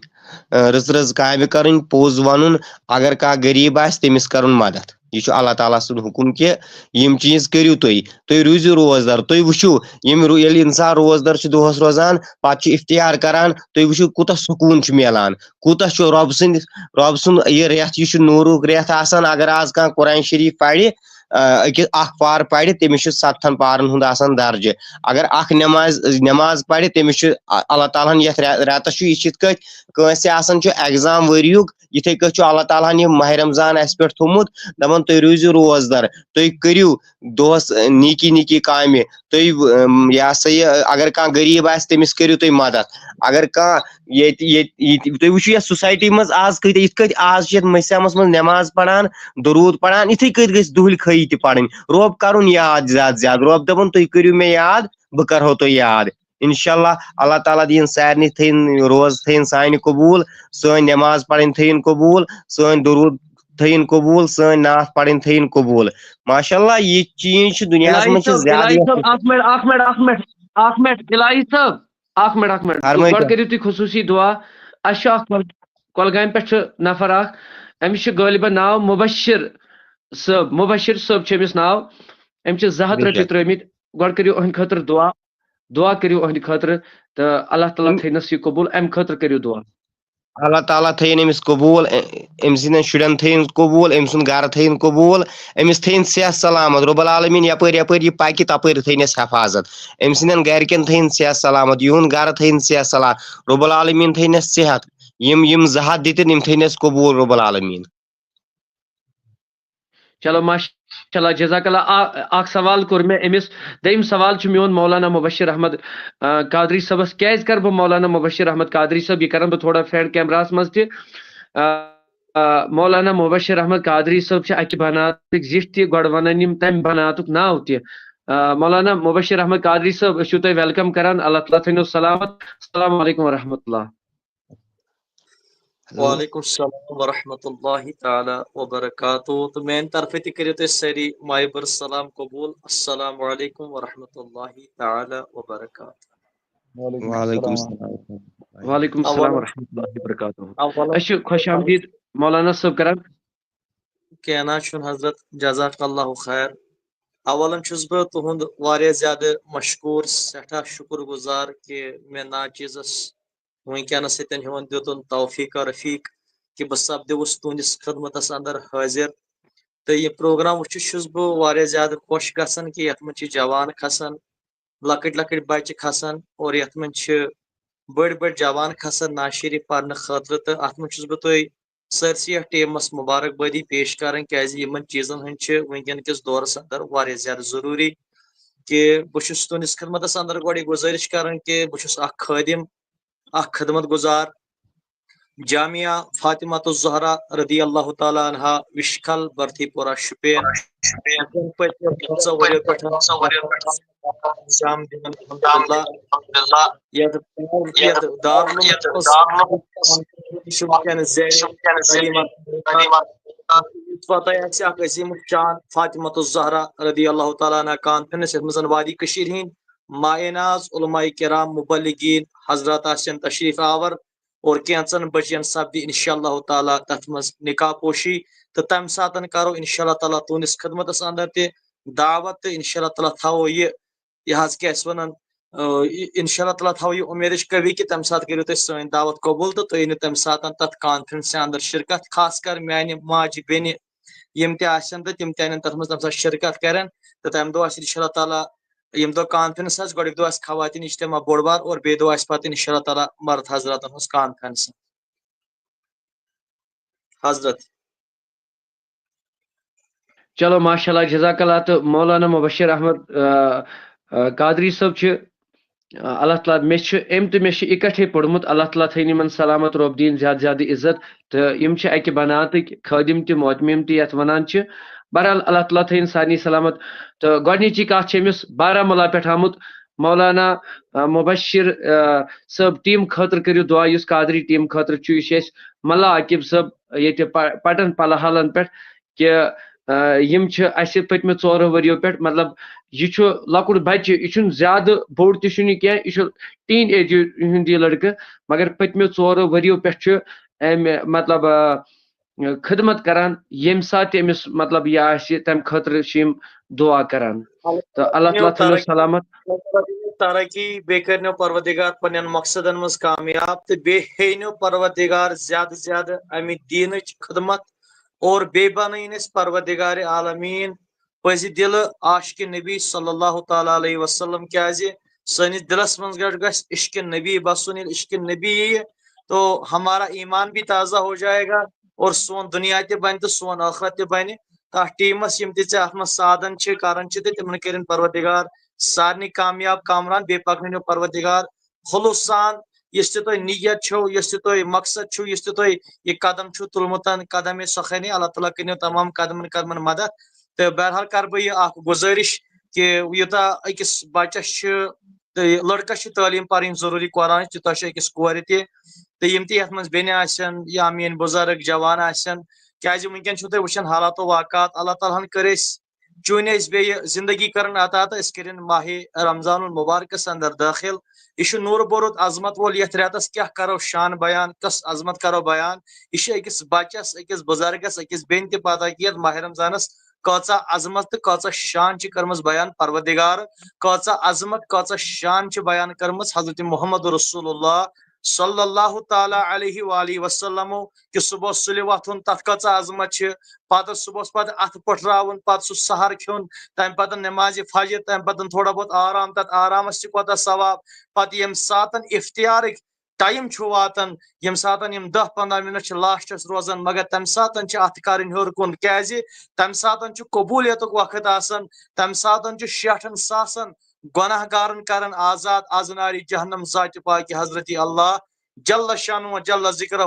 اَ، رٕژ رٕژ کامہِ کَرٕنۍ، پوٚز وَنُن۔ اگر کانٛہہ غریٖب آسہِ، تٔمِس کَرُن مدد۔ یہِ چھُ اللہ تعالیٰ سُنٛد حُکُم کہِ یِم چیٖز کٔرِو تُہۍ۔ تُہۍ روٗزِو روزدَر۔ تُہۍ وٕچھِو، یِم رو-، ییٚلہِ اِنسان روزدَر چھُ دۄہَس روزان، پَتہٕ چھُ اِفتِیار کَران، تُہۍ وٕچھِو کوٗتاہ سکوٗن چھُ میلان، کوٗتاہ چھُ رۄب سٕنٛدِ، رۄب سُنٛد یہِ رٮ۪تھ، یہِ چھُ نوٗرُک رٮ۪تھ آسان۔ اگر آز کانٛہہ قرآن شریٖف پَرِ، آ، أکِس اَکھ پار پَرِ، تٔمِس چھُ سَتتھَن پارَن ہُنٛد آسان درجہٕ۔ اگر اَکھ نٮ۪ماز، نٮ۪ماز پَرِ، تٔمِس چھُ، آ، اللہ تعالیٰ ہَن یَتھ رٮ۪-، رٮ۪تَس چھُ، یہِ چھِ یِتھ کٲٹھۍ کٲنٛسہِ آسان چھُ exam ؤریُک، یِتھَے کٲٹھۍ چھُ اللہ تعالیٰ ہَن یہِ ماہِ رمضان اَسہِ پٮ۪ٹھ تھوٚومُت، دَپان، تُہۍ روٗزِو روزدَر، تُہۍ کٔرِو دۄہَس، آ، نیٖکی نیٖکی کامہِ، تُہۍ، اَم، یہِ ہسا یہِ، اگر کانٛہہ غریٖب آسہِ، تٔمِس کٔرِو تُہۍ مدد۔ اگر کانٛہہ ییٚتہِ، ییٚتہِ، ییٚتہِ، تُہۍ وٕچھِو یَتھ سوسایٹی منٛز آز کۭتیٛاہ، یِتھ کٲٹھۍ آز چھِ یَتھ مٔسیامَس منٛز نٮ۪ماز پَران، دروٗد پَران، یِتھَے کٲٹھۍ گژھِ دُہلہِ خٲہی تہِ پَرٕنۍ۔ رۄب کَرُن یاد زیادٕ زیادٕ۔ رۄب دَپُن، تُہۍ کٔرِو مےٚ یاد، بہٕ کَرہو تۄہہِ یاد۔ اِنشاءاللہ، اللہ تعالیٰ دِیِن سارنٕے تھٲیِن روزٕ تھٲیِن سانہِ قبوٗل، سٲنۍ نٮ۪ماز پَرٕنۍ تھٲیِن قبوٗل، سٲنۍ دروٗد تھٲیِن قبوٗل، سٲنۍ نعت پَرٕنۍ تھٲیِن قبوٗل۔ ماشاءاللہ، یہِ چینج چھِ دُنیاہَس الہی منٛز چھِ صٲب، زیادٕ الہی یَتھ صٲب، اَکھ مِنٹ، اَکھ مِنٹ، اَکھ مِنٹ، اَکھ مِنٹ، الہی صٲب، اَکھ مِنٹ، اَکھ مِنٹ۔ فرمٲیتو۔ گۄڈٕ کٔرِو تُہۍ خصوٗصی دُعا۔ اَسہِ چھُ اَکھ کۄل-، کۄلگامہِ پٮ۪ٹھ چھُ نفر اَکھ، أمِس چھُ غٲلباً ناو مُبشِر صٲب، مُبشِر صٲب چھُ أمِس ناو۔ أمۍ چھِ زٕ ہَتھ بے رۄپیہِ شک۔ ترٛٲومٕتۍ۔ گۄڈٕ کٔرِو أہٕنٛدِ خٲطرٕ دُعا، دُعا کٔرِو أہٕنٛدِ خٲطرٕ، تہٕ اللہ تعالیٰ أم-، تھٲینَس یہِ قبوٗل، اَمہِ خٲطرٕ کٔرِو دُعا۔ اللہ تعالیٰ تھٲیِن أمِس قبوٗل، أ-، أمۍ سٕنٛدٮ۪ن شُرٮ۪ن تھٲیِن قبوٗل، أمۍ سُنٛد گَرٕ تھٲیِن قبوٗل، أمِس تھٲیِن صحت سلامت۔ رۄب العالمیٖن یَپٲرۍ یَپٲرۍ یہِ پَکہِ، تَپٲرۍ تھٲیِنَس حفاظت۔ أمۍ سٕنٛدٮ۪ن گَرِکٮ۪ن تھٲیِن صحت سلامت، یِہُنٛد گَرٕ تھٲیِن صحت سلامت۔ رۄب العالمیٖن تھٲیِنَس صحت۔ یِم، یِم زٕ ہَتھ دِتِن، یِم تھٲیِنَس قبوٗل رۄب العالمیٖن۔ چلو، ماشاء اللہ، جزاک اللہ۔ آ-، اَکھ سوال کوٚر مےٚ أمِس۔ دوٚیِم سوال چھُ میون مولانا مبشر احمد، آ، قادری صٲبَس۔ کیٛازِ کَرٕ بہٕ مولانا مبشر احمد قادری صٲب؟ یہِ کَرَن بہٕ تھوڑا فرنٹ کیمراہَس منٛز تہِ۔ آ، آ، مولانا مبشر احمد قادری صٲب چھِ اَکہِ بناتٕکۍ زِٹھۍ تہِ، گۄڈٕ وَنَن یِم تَمہِ بناتُک ناو تہِ۔ آ، مولانا مبشر احمد قادری صٲب، أسۍ چھِو تۄہہِ welcome کران۔ اللہ تعالیٰ تھٲینو سلامت۔ السلام علیکم ورحمۃ اللہ۔ وعلیکم السلام ورحمۃ اللہ تعالیٰ وبرکاتہ۔ تہٕ میانہِ طرفہٕ تہِ کٔرِو تُہۍ سٲری مایہِ بٔرٕژ سلام قبوٗل۔ السلام علیکم ورحمۃ اللہ تعالیٰ وبرکاتہ۔ وعلیکم السلام۔ وعلیکم السلام اولن ورحمۃ اللہ وبرکاتہ۔ اولن أسۍ چھِ خوش آمدید مولانا صٲب کران۔ کینٛہہ نہ حظ چھُنہٕ حضرت، جزاک اللہ خیر۔ اولن چھُس بہٕ تُہُنٛد واریاہ زیادٕ مشکوٗر، سٮ۪ٹھاہ شُکُر گُزار کہِ مےٚ ناچیزس وٕنکیٚنس سۭتۍ ہیوٚن دیُتُن توفیق رفیق کہِ بہٕ سپدیوُس تُہنٛدِس خدمتس اندر حٲضِر۔ تہٕ یہِ پروگرام وٕچھِتھ چھُس بہٕ واریاہ زیادٕ خۄش گژھان کہِ یتھ منٛز چھِ جوان کھسان، لۄکٕٹۍ لۄکٕٹۍ بچہِ کھسان اور یتھ منٛز چھِ بٔڑۍ بٔڑۍ جوان کھسان ناشری پرنہٕ خٲطرٕ۔ تہٕ اتھ منٛز چھُس بہٕ تۄہہِ سٲرسٕے یتھ ٹیمس مبارکبٲدی پیش کران، کیازِ یِمن چیٖزن ہٕنٛز چھِ وٕنکیٚن کِس دورس اندر واریاہ زیادٕ ضروٗری۔ کہِ بہٕ چھُس تُہنٛدِس خدمتس اندر گۄڈٕ یہِ گُزٲرِش کران کہِ بہٕ چھُس اکھ خٲدِم، اکھ خدمت گُزار جامعہ فاطمہ الزہرا رضی اللہ تعالیٰ عنہا وشکل برتھی پورہ شُپین۔ پٔتمیو پانٛژو ؤرِیو پٮ۪ٹھ انجام دِوان الحمدللہ۔ یتھ یتھ دارالعلوم چھِ وٕنکیٚنَس زیر تعلیٖم۔ یُس پتہ آسہِ اکھ عظیم الشان فاطمہ الزہرا رضی اللہ تعالیٰ عنہا کانفرنس، یتھ منٛز وادی کٔشیٖر ہٕنٛدۍ مایہ ناز علماء کرام مبلغین حضرات آسن تشریف آور اور کینٛژن بجن سپدِ انشاء اللہ تعالیٰ تتھ منٛز نکاح پوشی۔ تہٕ تمہِ ساتن کرو انشاء اللہ تعالیٰ تُہنٛدِس خدمتس اندر تہِ دعوت تہٕ انشاء اللہ تعالیٰ تھاوو یہِ، یہِ حظ کیٛاہ ٲسۍ ونان، آ، یہِ انشاء اللہ تعالیٰ تھاوو یہِ اُمیدٕچ قوی کہِ تمہِ ساتہٕ کٔرِو تُہۍ سٲنۍ دعوت قبول تہٕ تُہۍ أنِو تمہِ ساتن تتھ کانفرنسہِ اندر شرکت، خاص کر میانہِ ماجہِ بیٚنہِ یِم تہِ آسن تہٕ تِم تہِ انن تتھ منٛز تمہِ ساتہٕ شرکت کرن۔ تہٕ تمہِ دۄہ آسہِ انشاء اللہ تعالیٰ، ییٚمہِ دۄہ کانفرنس آسہِ، گۄڈٕنیُک دۄہ آسہِ خواتین اجتماع بوٚڑ بار اور بیٚیہِ دۄہ آسہِ پتہٕ انشاء اللہ تعالیٰ مرد حضراتن ہٕنٛز کانفرنس۔ حضرت۔ چلو ماشاء اللہ، جزاک اللہ۔ تہٕ مولانا مبشر احمد، آ، آ، قادری صٲب چھِ، آ، اللہ تعالیٰ، مےٚ چھِ أمۍ تہٕ مےٚ چھِ اِکٹھے پوٚرمُت۔ اللہ تعالیٰ تھٲیِن یِمن سلامت، رۄب دِیِن زیادٕ زیادٕ عزت۔ تہٕ یِم چھِ اَکہِ بناتٕکۍ خٲدِم تہِ، معتمِم تہِ یَتھ وَنان چھِ۔ بہرحال، اللہ تعالیٰ تھٲیِن سارنٕے سلامت۔ تہٕ گۄڈٕنِچی کَتھ چھِ أمِس بارہمولہ پٮ۪ٹھ آمُت مولانا، آ، مبشر، آ، صٲب ٹیٖم خٲطرٕ کٔرِو دُعا، یُس قادری ٹیٖم خٲطرٕ چھُ، یہِ چھُ اَسہِ ملا عاقب صٲب ییٚتہِ پَ-، پٹن پلہالن پٮ۪ٹھ کہِ، آ، یِم چھِ اَسہِ پٔتمہِ ژورو ؤرِیو پٮ۪ٹھ، مطلب، یہِ چھُ لۄکُٹ بچہِ، یہِ چھُنہٕ زیادٕ بوٚڑ تہِ چھُنہٕ یہِ کینٛہہ، یہِ چھُ ٹیٖن ایجہِ ہُنٛد یہِ لڑکہٕ، مگر پٔتمہِ ژورو ؤرِیو پٮ۪ٹھ چھُ أمۍ، مطلب، آ، خدمت کران، ییٚمہِ ساتہٕ تہِ أمِس، مطلب، یہِ آسہِ، تَمہِ خٲطرٕ چھِ یِم دُعا کران۔ تہٕ اللہ تعالیٰ تھٲینو سلامت۔ ترقی، بیٚیہِ کٔرنو پروردگار پننٮ۪ن مقصدن منٛز کامیاب تہٕ بیٚیہِ ہیٚینو پروردگار زیادٕ زیادٕ امہِ دیٖنٕچ خدمت اور بیٚیہِ بنٲیِن أسۍ پروردگار عالمیٖن پٔزِ دِلہٕ عاشق نبی صلی اللہ تعالیٰ علیہ وسلم، کیازِ سٲنِس دِلس منٛز گژھِ گژھِ عشق نبی بسُن۔ ییٚلہِ عشق نبی یِیہِ تو ہمارا ایمان بھی تازہ ہو جائے گا اور سون دُنیا تہِ بنہِ تہٕ سون ٲخرت تہِ بنہِ۔ تتھ ٹیٖمس یِم تہِ ژےٚ اتھ منٛز سادن چھِ کران چھِ تہٕ تِمن کٔرِن پروردگار سارنٕے کامیاب کامران، بیٚیہِ پکنٲیِن پروردگار خلوص سان۔ یُس تہِ تۄہہِ نیت چھو، یُس تہِ تۄہہِ مقصد چھُو، یُس تہِ تۄہہِ یہِ قدم چھُو تُلمُت قدم سخنی، اللہ تعالیٰ کٔرِنو تمام قدمن قدمن مدد۔ تہٕ بہرحال کرٕ بہٕ یہِ اکھ گُزٲرِش کہِ یوٗتاہ أکِس بچس چھِ تہٕ لڑکس چھِ تعلیٖم پرٕنۍ ضروٗری قرآنٕچ، تیوٗتاہ چھُ أکِس کورِ تہِ۔ تہٕ یِم تہِ یتھ منٛز بیٚنہِ آسن یا میٲنۍ بُزرگ جوان آسن، کیازِ وٕنکیٚن چھِو تُہۍ وٕچھان حالات و واقعات، اللہ تعالیٰ ہن کٔرۍ أسۍ چوٗنۍ أسۍ بیٚیہِ زندگی کرن عطا تہٕ أسۍ کٔرِن ماہِ رمضان المبارکس اندر دٲخل۔ یہِ چھُ نوٗر بوٚرُت عظمت وول، یتھ رٮ۪تس کیٛاہ کرو شان بیان، کۄس عظمت کرو بیان۔ یہِ چھُ أکِس بچس، أکِس بُزرگس، أکِس بیٚنہِ تہِ پتہ کہِ یتھ ماہِ رمضانس کۭژاہ عظمت تہٕ کۭژاہ شان چھِ کٔرمٕژ بیان پروردگار، کۭژاہ عظمت، کۭژاہ شان چھِ بیان کٔرمٕژ حضرت محمد رسول اللہ صلی اللہ تعالیٰ علیہ وآلہ وسلمو۔ کہِ صبحس سُلہِ وۄتھُن، تتھ کۭژاہ عظمت چھِ۔ پتہٕ صبحس پتہٕ اتھٕ پٔٹھراوُن، پتہٕ سُہ سحر کھیوٚن، تمہِ پتہٕ نمازِ فجر، تمہِ پتہٕ تھوڑا بہت آرام، تتھ آرامس تہِ کوتاہ ثواب۔ پتہٕ ییٚمہِ ساتن افطارٕکۍ ٹایم چھُ واتان، ییٚمہِ ساتن یِم دہ پنٛداہ منٹ چھِ لاسٹس روزان، مگر تمہِ ساتن چھِ اتھ کرٕنۍ ہیوٚر کُن، کیازِ تمہِ ساتن چھُ قبولیتُک وقت آسان، تمہِ ساتن چھُ شیٹھن ساسن گۄناہ گارن کران آزاد از نارِ جہنم ذاتِ پاکہِ حضرت اللہ جل شانہ و جل ذکرہ۔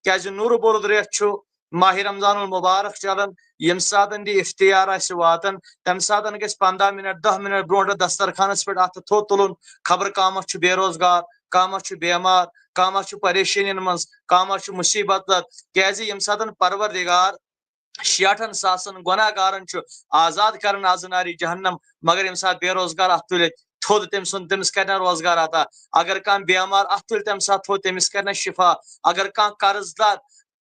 کیازِ نوٗرٕ بوٚرُت رٮ۪تھ چھُ ماہِ رمضان المبارک چلان، ییٚمہِ ساتن تہِ افطار آسہِ واتان، تمہِ ساتن گژھِ پنٛداہ منٹ، دہ منٹ برونٹھ دسترخانس پٮ۪ٹھ اتھٕ تھوٚد تُلُن۔ خبر کانٛہہ ما چھُ بے روزگار، کانٛہہ ما چھُ بیمار، کانٛہہ ما چھُ پریشٲنین منٛز، کانٛہہ ما چھُ مصیبت۔ کیازِ ییٚمہِ ساتن پروردگار شیٹھن ساسن گۄناہ گارن چھُ آزاد کران از نارِ جہنم، مگر ییٚمہِ ساتہٕ بے روزگار اتھ تُلہِ تھوٚد، تٔمۍ سُنٛد، تٔمِس کرِ نہ روزگار عطا۔ اگر کانٛہہ بیمار اتھ تُلہِ تمہِ ساتہٕ تھوٚد، تٔمِس کرِ نہ شفا۔ اگر کانٛہہ قرض دار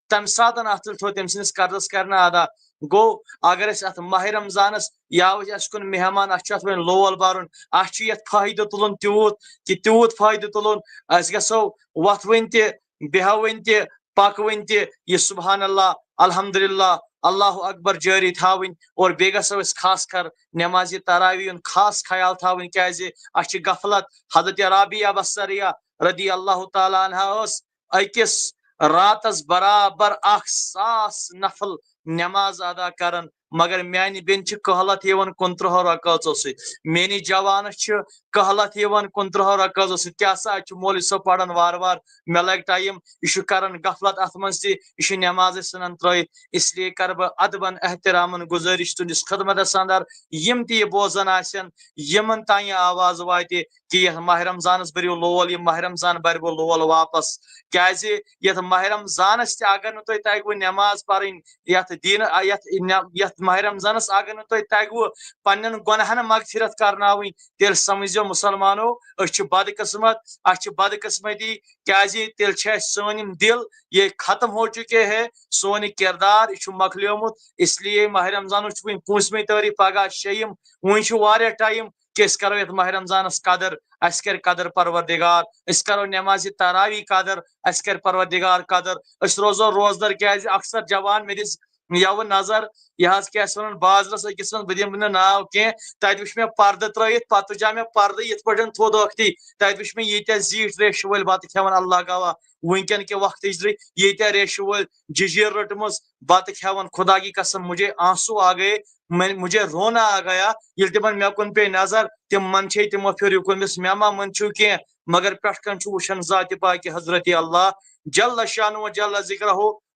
تمہِ ساتن اتھ تُلہِ تھوٚد، تٔمۍ سٕنٛدِس قرضس کرِ نہ ادا۔ گوٚو، اگر أسۍ اتھ ماہِ رمضانس یا وٕچھ اسہِ کُن مہمان، اسہِ چھُ اتھ وۄنۍ لول برُن، اسہِ چھُ یتھ فٲیدٕ تُلُن تیوٗت، کہِ تیوٗت فٲیدٕ تُلُن۔ أسۍ گژھو وۄتھوٕنۍ تہِ، بیٚہوٕنۍ تہِ، پکوٕنۍ تہِ، یہِ سبحان اللہ، الحمدللہ، اللہ اکبر جٲری تھاوٕنۍ۔ اور بیٚیہِ گژھو أسۍ خاص کر نمازِ تراویح ہُنٛد خاص خیال تھاوٕنۍ، کیازِ اسہِ چھِ غفلت۔ حضرت رابعہ بصریہ رضی اللہ تعالیٰ عنہا ٲس أکِس راتس برابر اکھ ساس نفل نماز ادا کران، مگر میانہِ بیٚنہِ چھِ کہلت یِوان کُنترٕہو رکٲژو سۭتۍ، میٲنِس جوانس چھِ کہلت یِوان کُنترٕہو رکٲژو سۭتۍ۔ کیٛاہ سا، اتہِ چھُ مولوی صٲب پران وارٕ وارٕ، مےٚ لگہِ ٹایم، یہِ چھُ کران غفلت اتھ منٛز تہِ، یہِ چھُ نمازے ژھٕنان ترٲیِتھ۔ اس لیے کرٕ بہٕ ادبن احترامن گُزٲرِش تُہنٛدِس خدمتس اندر، یِم تہِ یہِ بوزان آسن، یِمن تام یہِ آواز واتہِ، کہِ یتھ ماہِ رمضانس بٔرِو لول، یہِ ماہِ رمضان برِ بہٕ لول واپس۔ کیازِ یتھ ماہِ رمضانس تہِ اگر نہٕ تۄہہِ تگوٕ نماز پرٕنۍ، یتھ دین، یتھ نہ-، یتھ ماہِ رمضانس اگر نہٕ تۄہہِ تگوٕ پننٮ۪ن گۄناہن مغفرت کرناوٕنۍ، تیٚلہِ سمجھزیو مسلمانو، أسۍ چھِ بدقسمت، اسہِ چھِ بدقسمتی۔ کیازِ تیٚلہِ چھِ اسہِ سٲنۍ یِم دِل، یہ ختم ہو چکے ہے، سون یہِ کردار، یہِ چھُ مۄکلیومُت۔ اس لیے ماہِ رمضانُک چھُ وُنہِ پوٗنٛژمہِ تٲریٖخ، پگاہ شیٚیِم، وُنہِ چھُ واریاہ ٹایم۔ کہِ أسۍ کرو یتھ ماہِ رمضانس قدر، اسہِ کرِ قدر پروردگار، أسۍ کرو نمازِ تراویح قدر، اسہِ کرِ پروردگار قدر، أسۍ روزو روزدر۔ کیازِ اکثر جوان، مےٚ دِژ یوٕ نظر، یہِ حظ کیٛاہ چھِ ونان، بازرس أکِس منٛز، بہٕ دِمہٕ نہٕ ناو کینٛہہ، تتہِ وٕچھ مےٚ پردٕ ترٲیِتھ، پتہٕ تُجاو مےٚ پردٕ یِتھ پٲٹھۍ تھوٚد ٲکھتی، تتہِ وٕچھ مےٚ ییٖتیٛاہ زیٖٹھۍ ریشہِ وٲلۍ بتہٕ کھٮ۪وان، اللہ گواہ، وٕنکٮ۪ن کہِ وقتٕچ درٕے ییٖتیٛاہ ریشہِ وٲلۍ جِجیٖر رٔٹمٕژ، بتہٕ کھٮ۪وان، خدا کی قسم، مجھے آنسو آ گئے، میں، مجھے رونا آ گیا۔ ییٚلہِ تِمن مےٚ کُن پیٚیہِ نظر، تِم منٛدچھے تِمو پھِر یہِ کُن، مےٚ ما منٛدچھِو کینٛہہ، مگر پٮ۪ٹھ کنہِ چھُ وٕچھان ذاتِ پاکہِ حضرت اللہ جل شانہ و جل ذکرہ،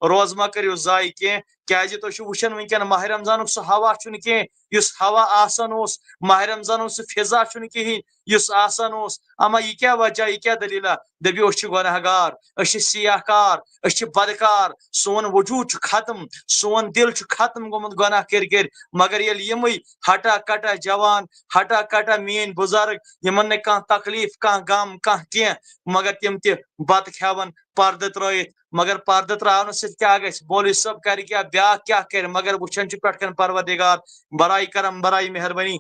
روزٕ ما کٔرِو ضایع کینٛہہ۔ کیازِ تُہۍ چھِو وٕچھان وٕنکٮ۪ن ماہِ رمضانُک سُہ ہوا چھُنہٕ کینٛہہ یُس ہوا آسان اوس، ماہِ رمضانُک سُہ فضا چھُنہٕ کِہیٖنۍ یُس آسان اوس۔ اما یہِ کیٛاہ وجہ، یہِ کیٛاہ دٔلیٖلہ؟ دٔپِو، أسۍ چھِ گۄناہ گار، أسۍ چھِ سیاہ کار، أسۍ چھِ بدکار، سون وجوٗد چھُ ختم، سون دِل چھُ ختم گوٚمُت گۄناہ کٔرۍ کٔرۍ۔ مگر ییٚلہِ یِمٕے ہٹا کٹا جوان، ہٹا کٹا میٲنۍ بُزرگ، یِمن نہٕ کانٛہہ تکلیف، کانٛہہ غم، کانٛہہ کینٛہہ، مگر تِم تہِ بتہٕ کھٮ۪وان پردٕ ترٲیِتھ۔ مگر پردٕ ترٛاونہٕ سۭتۍ کیٛاہ گژھِ؟ مولوی صٲب کرِ کیٛاہ، بیٛاکھ کیٛاہ کرِ؟ مگر وٕچھان چھُ پٮ۪ٹھ کَنہِ پروردگار، برائے کرم، برائے مہربٲنی،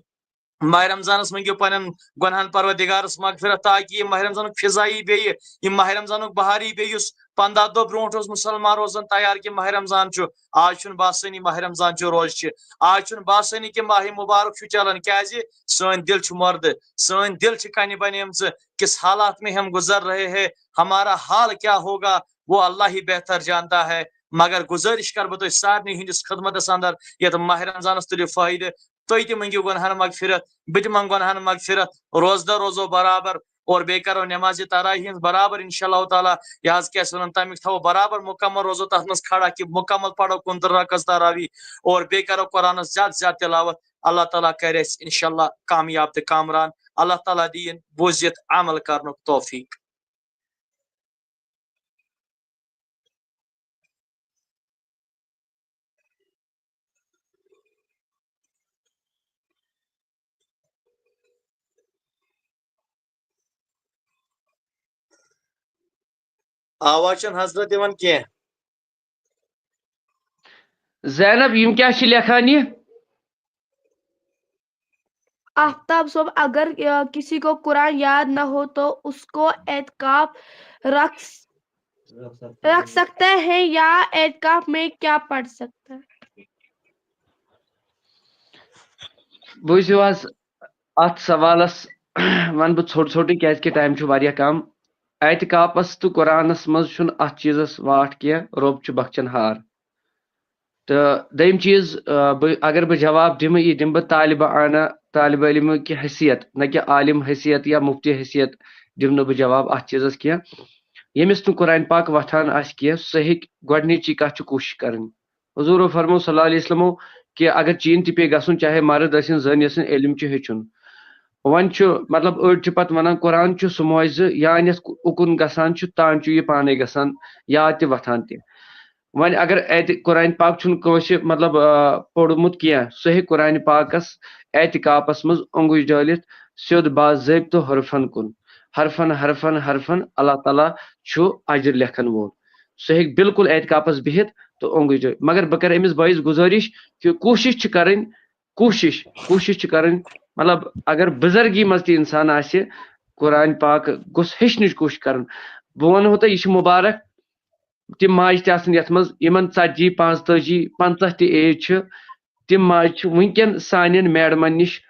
ماہِ رمضانس منٛگِو پننٮ۪ن گۄنہن پروردگارس مغفرت، تاکہِ یہِ ماہِ رمضانُک فضا یی بیٚیہِ، یہِ ماہِ رمضانُک بہار یی بیٚیہِ، یُس پنٛداہ دۄہ برونٛٹھ اوس مُسلمان روزان تیار کہِ ماہِ رمضان چھُ۔ آز چھُنہٕ باسٲنی ماہِ رمضان چھُ، روزٕ چھِ۔ آز چھُنہٕ باسٲنی کہِ ماہِ مُبارک چھُ چلان۔ کیٛازِ؟ سٲنۍ دِل چھِ مردٕ، سٲنۍ دِل چھِ کنہِ بنیمژٕ۔ کس حالات میں ہم گزر رہے ہیں، ہمارا حال کیا ہوگا، وہ اللہ ہی بہتر جانتا ہے۔ مگر گزٲرِش کرٕ بہٕ تۄہہِ سارنٕے ہٕنٛدِس خدمتس اندر، یتھ ماہِ رمضانس تُلِو فٲیدٕ، تُہۍ تہِ مٔنگِو گۄنہن مغفرت، بہٕ تہِ منٛگہٕ گۄنہن مغفرت، روزدر روزو برابر، اور بیٚیہِ کرو نمازِ تراویح ہٕنٛز برابر، انشاء اللہ تعالیٰ۔ یہِ حظ کیٛاہ چھِ ونان، تمیُک تھاوو برابر مکمل، روزو تتھ منٛز کھڑا کہِ مکمل پرو کُنترٕہ رکعژ تراویح، اور بیٚیہِ کرو قرآنس زیادٕ زیادٕ تلاوت۔ اللہ تعالیٰ کرِ اسہِ انشاء اللہ کامیاب تہٕ کامران۔ اللہ تعالیٰ دِیِن بوٗزِتھ عمل کرنُک توفیق۔ آواز چھَنہٕ حضرت یِوان کینٛہہ۔ زینب، یِم کیٛاہ چھِ لیکھان یہِ؟ آفتاب صٲب، اگر، آ، کسی کو قرآن یاد نہ ہو تو اس کو اعتکاف رکھ، رکھ سکتا ہے یا اعتکاف میں کیا پڑھ سکتا ہے؟ بوٗزِو حظ، اَتھ سوالَس وَنہٕ بہٕ ژھوٚٹ ژھوٚٹٕے، کیٛازِکہِ ٹایم چھُ واریاہ کَم۔ اعتکافَس تہٕ قرآنَس منٛز چھُنہٕ اَتھ چیٖزَس واٹھ کینٛہہ، رۄب چھُ بخچن ہار۔ تہٕ دوٚیِم چیٖز، آ، بہٕ، اگر بہٕ جواب دِمہٕ، یہِ دِمہٕ بہٕ طالبہٕ اعلیٰ، طالبہٕ علمہٕ کہِ حیثیت، نہ کہِ عالم حیثیت یا مُفتی حیثیت دِمہٕ نہٕ بہٕ جواب اَتھ چیٖزَس کینٛہہ۔ ییٚمِس نہٕ قرآن پاک وۄتھان آسہِ کینٛہہ، سُہ ہیٚکہِ گۄڈٕنِچی کَتھ چھِ کوٗشِش کَرٕنۍ۔ حضوٗرو فرموو صلی اللہ علیہ وسلمو کہِ اگر چیٖن تہِ پیٚیہِ گژھُن، چاہے مرد ٲسِن زٔنۍ ٲسِن، علم چھُ ہیٚچھُن۔ وۄنۍ چھُ مطلب أڑۍ چھِ پتہٕ ونان قرآن چھُ سُہ معجزٕ، یا یتھ اُکُن گژھان چھُ تان چھُ یہِ پانے گژھان یاد تہِ وۄتھان تہِ۔ وۄنۍ اگر اعتِ-، قرآن پاک چھُنہٕ کٲنٛسہِ مطلب، آ، پوٚرمُت کینٛہہ، سُہ ہیٚکہِ قرآن پاکس اعتکافس منٛز اوٚنٛگُج ڈٲلِتھ سیوٚد باضٲبطہٕ حرفن کُن، حرفن، حرفن، حرفن، اللہ تعالیٰ چھُ اجر لیکھن وول۔ سُہ ہیٚکہِ بالکل اعتکافس بِہِتھ تہٕ اوٚنٛگُج ڈٲلِتھ۔ مگر بہٕ کرٕ أمِس بٲیِس گُزٲرِش کہِ کوٗشِش چھِ کرٕنۍ، کوٗشِش، کوٗشِش چھِ کرٕنۍ، مطلب اگر بُزرگی منٛز تہِ انسان آسہِ، قرآن پاک گوٚژھ ہیٚچھنٕچ کوٗشِش کرٕنۍ۔ بہٕ ونہو تۄہہِ، یہِ چھُ مُبارک، تِم ماجہِ تہِ آسن یتھ منٛز، یِمن ژتجی، پانٛژتٲجی، پنٛژاہ تہِ ایج چھِ، تِم ماجہِ چھِ وٕنکیٚن سانٮ۪ن میڈمن نِش،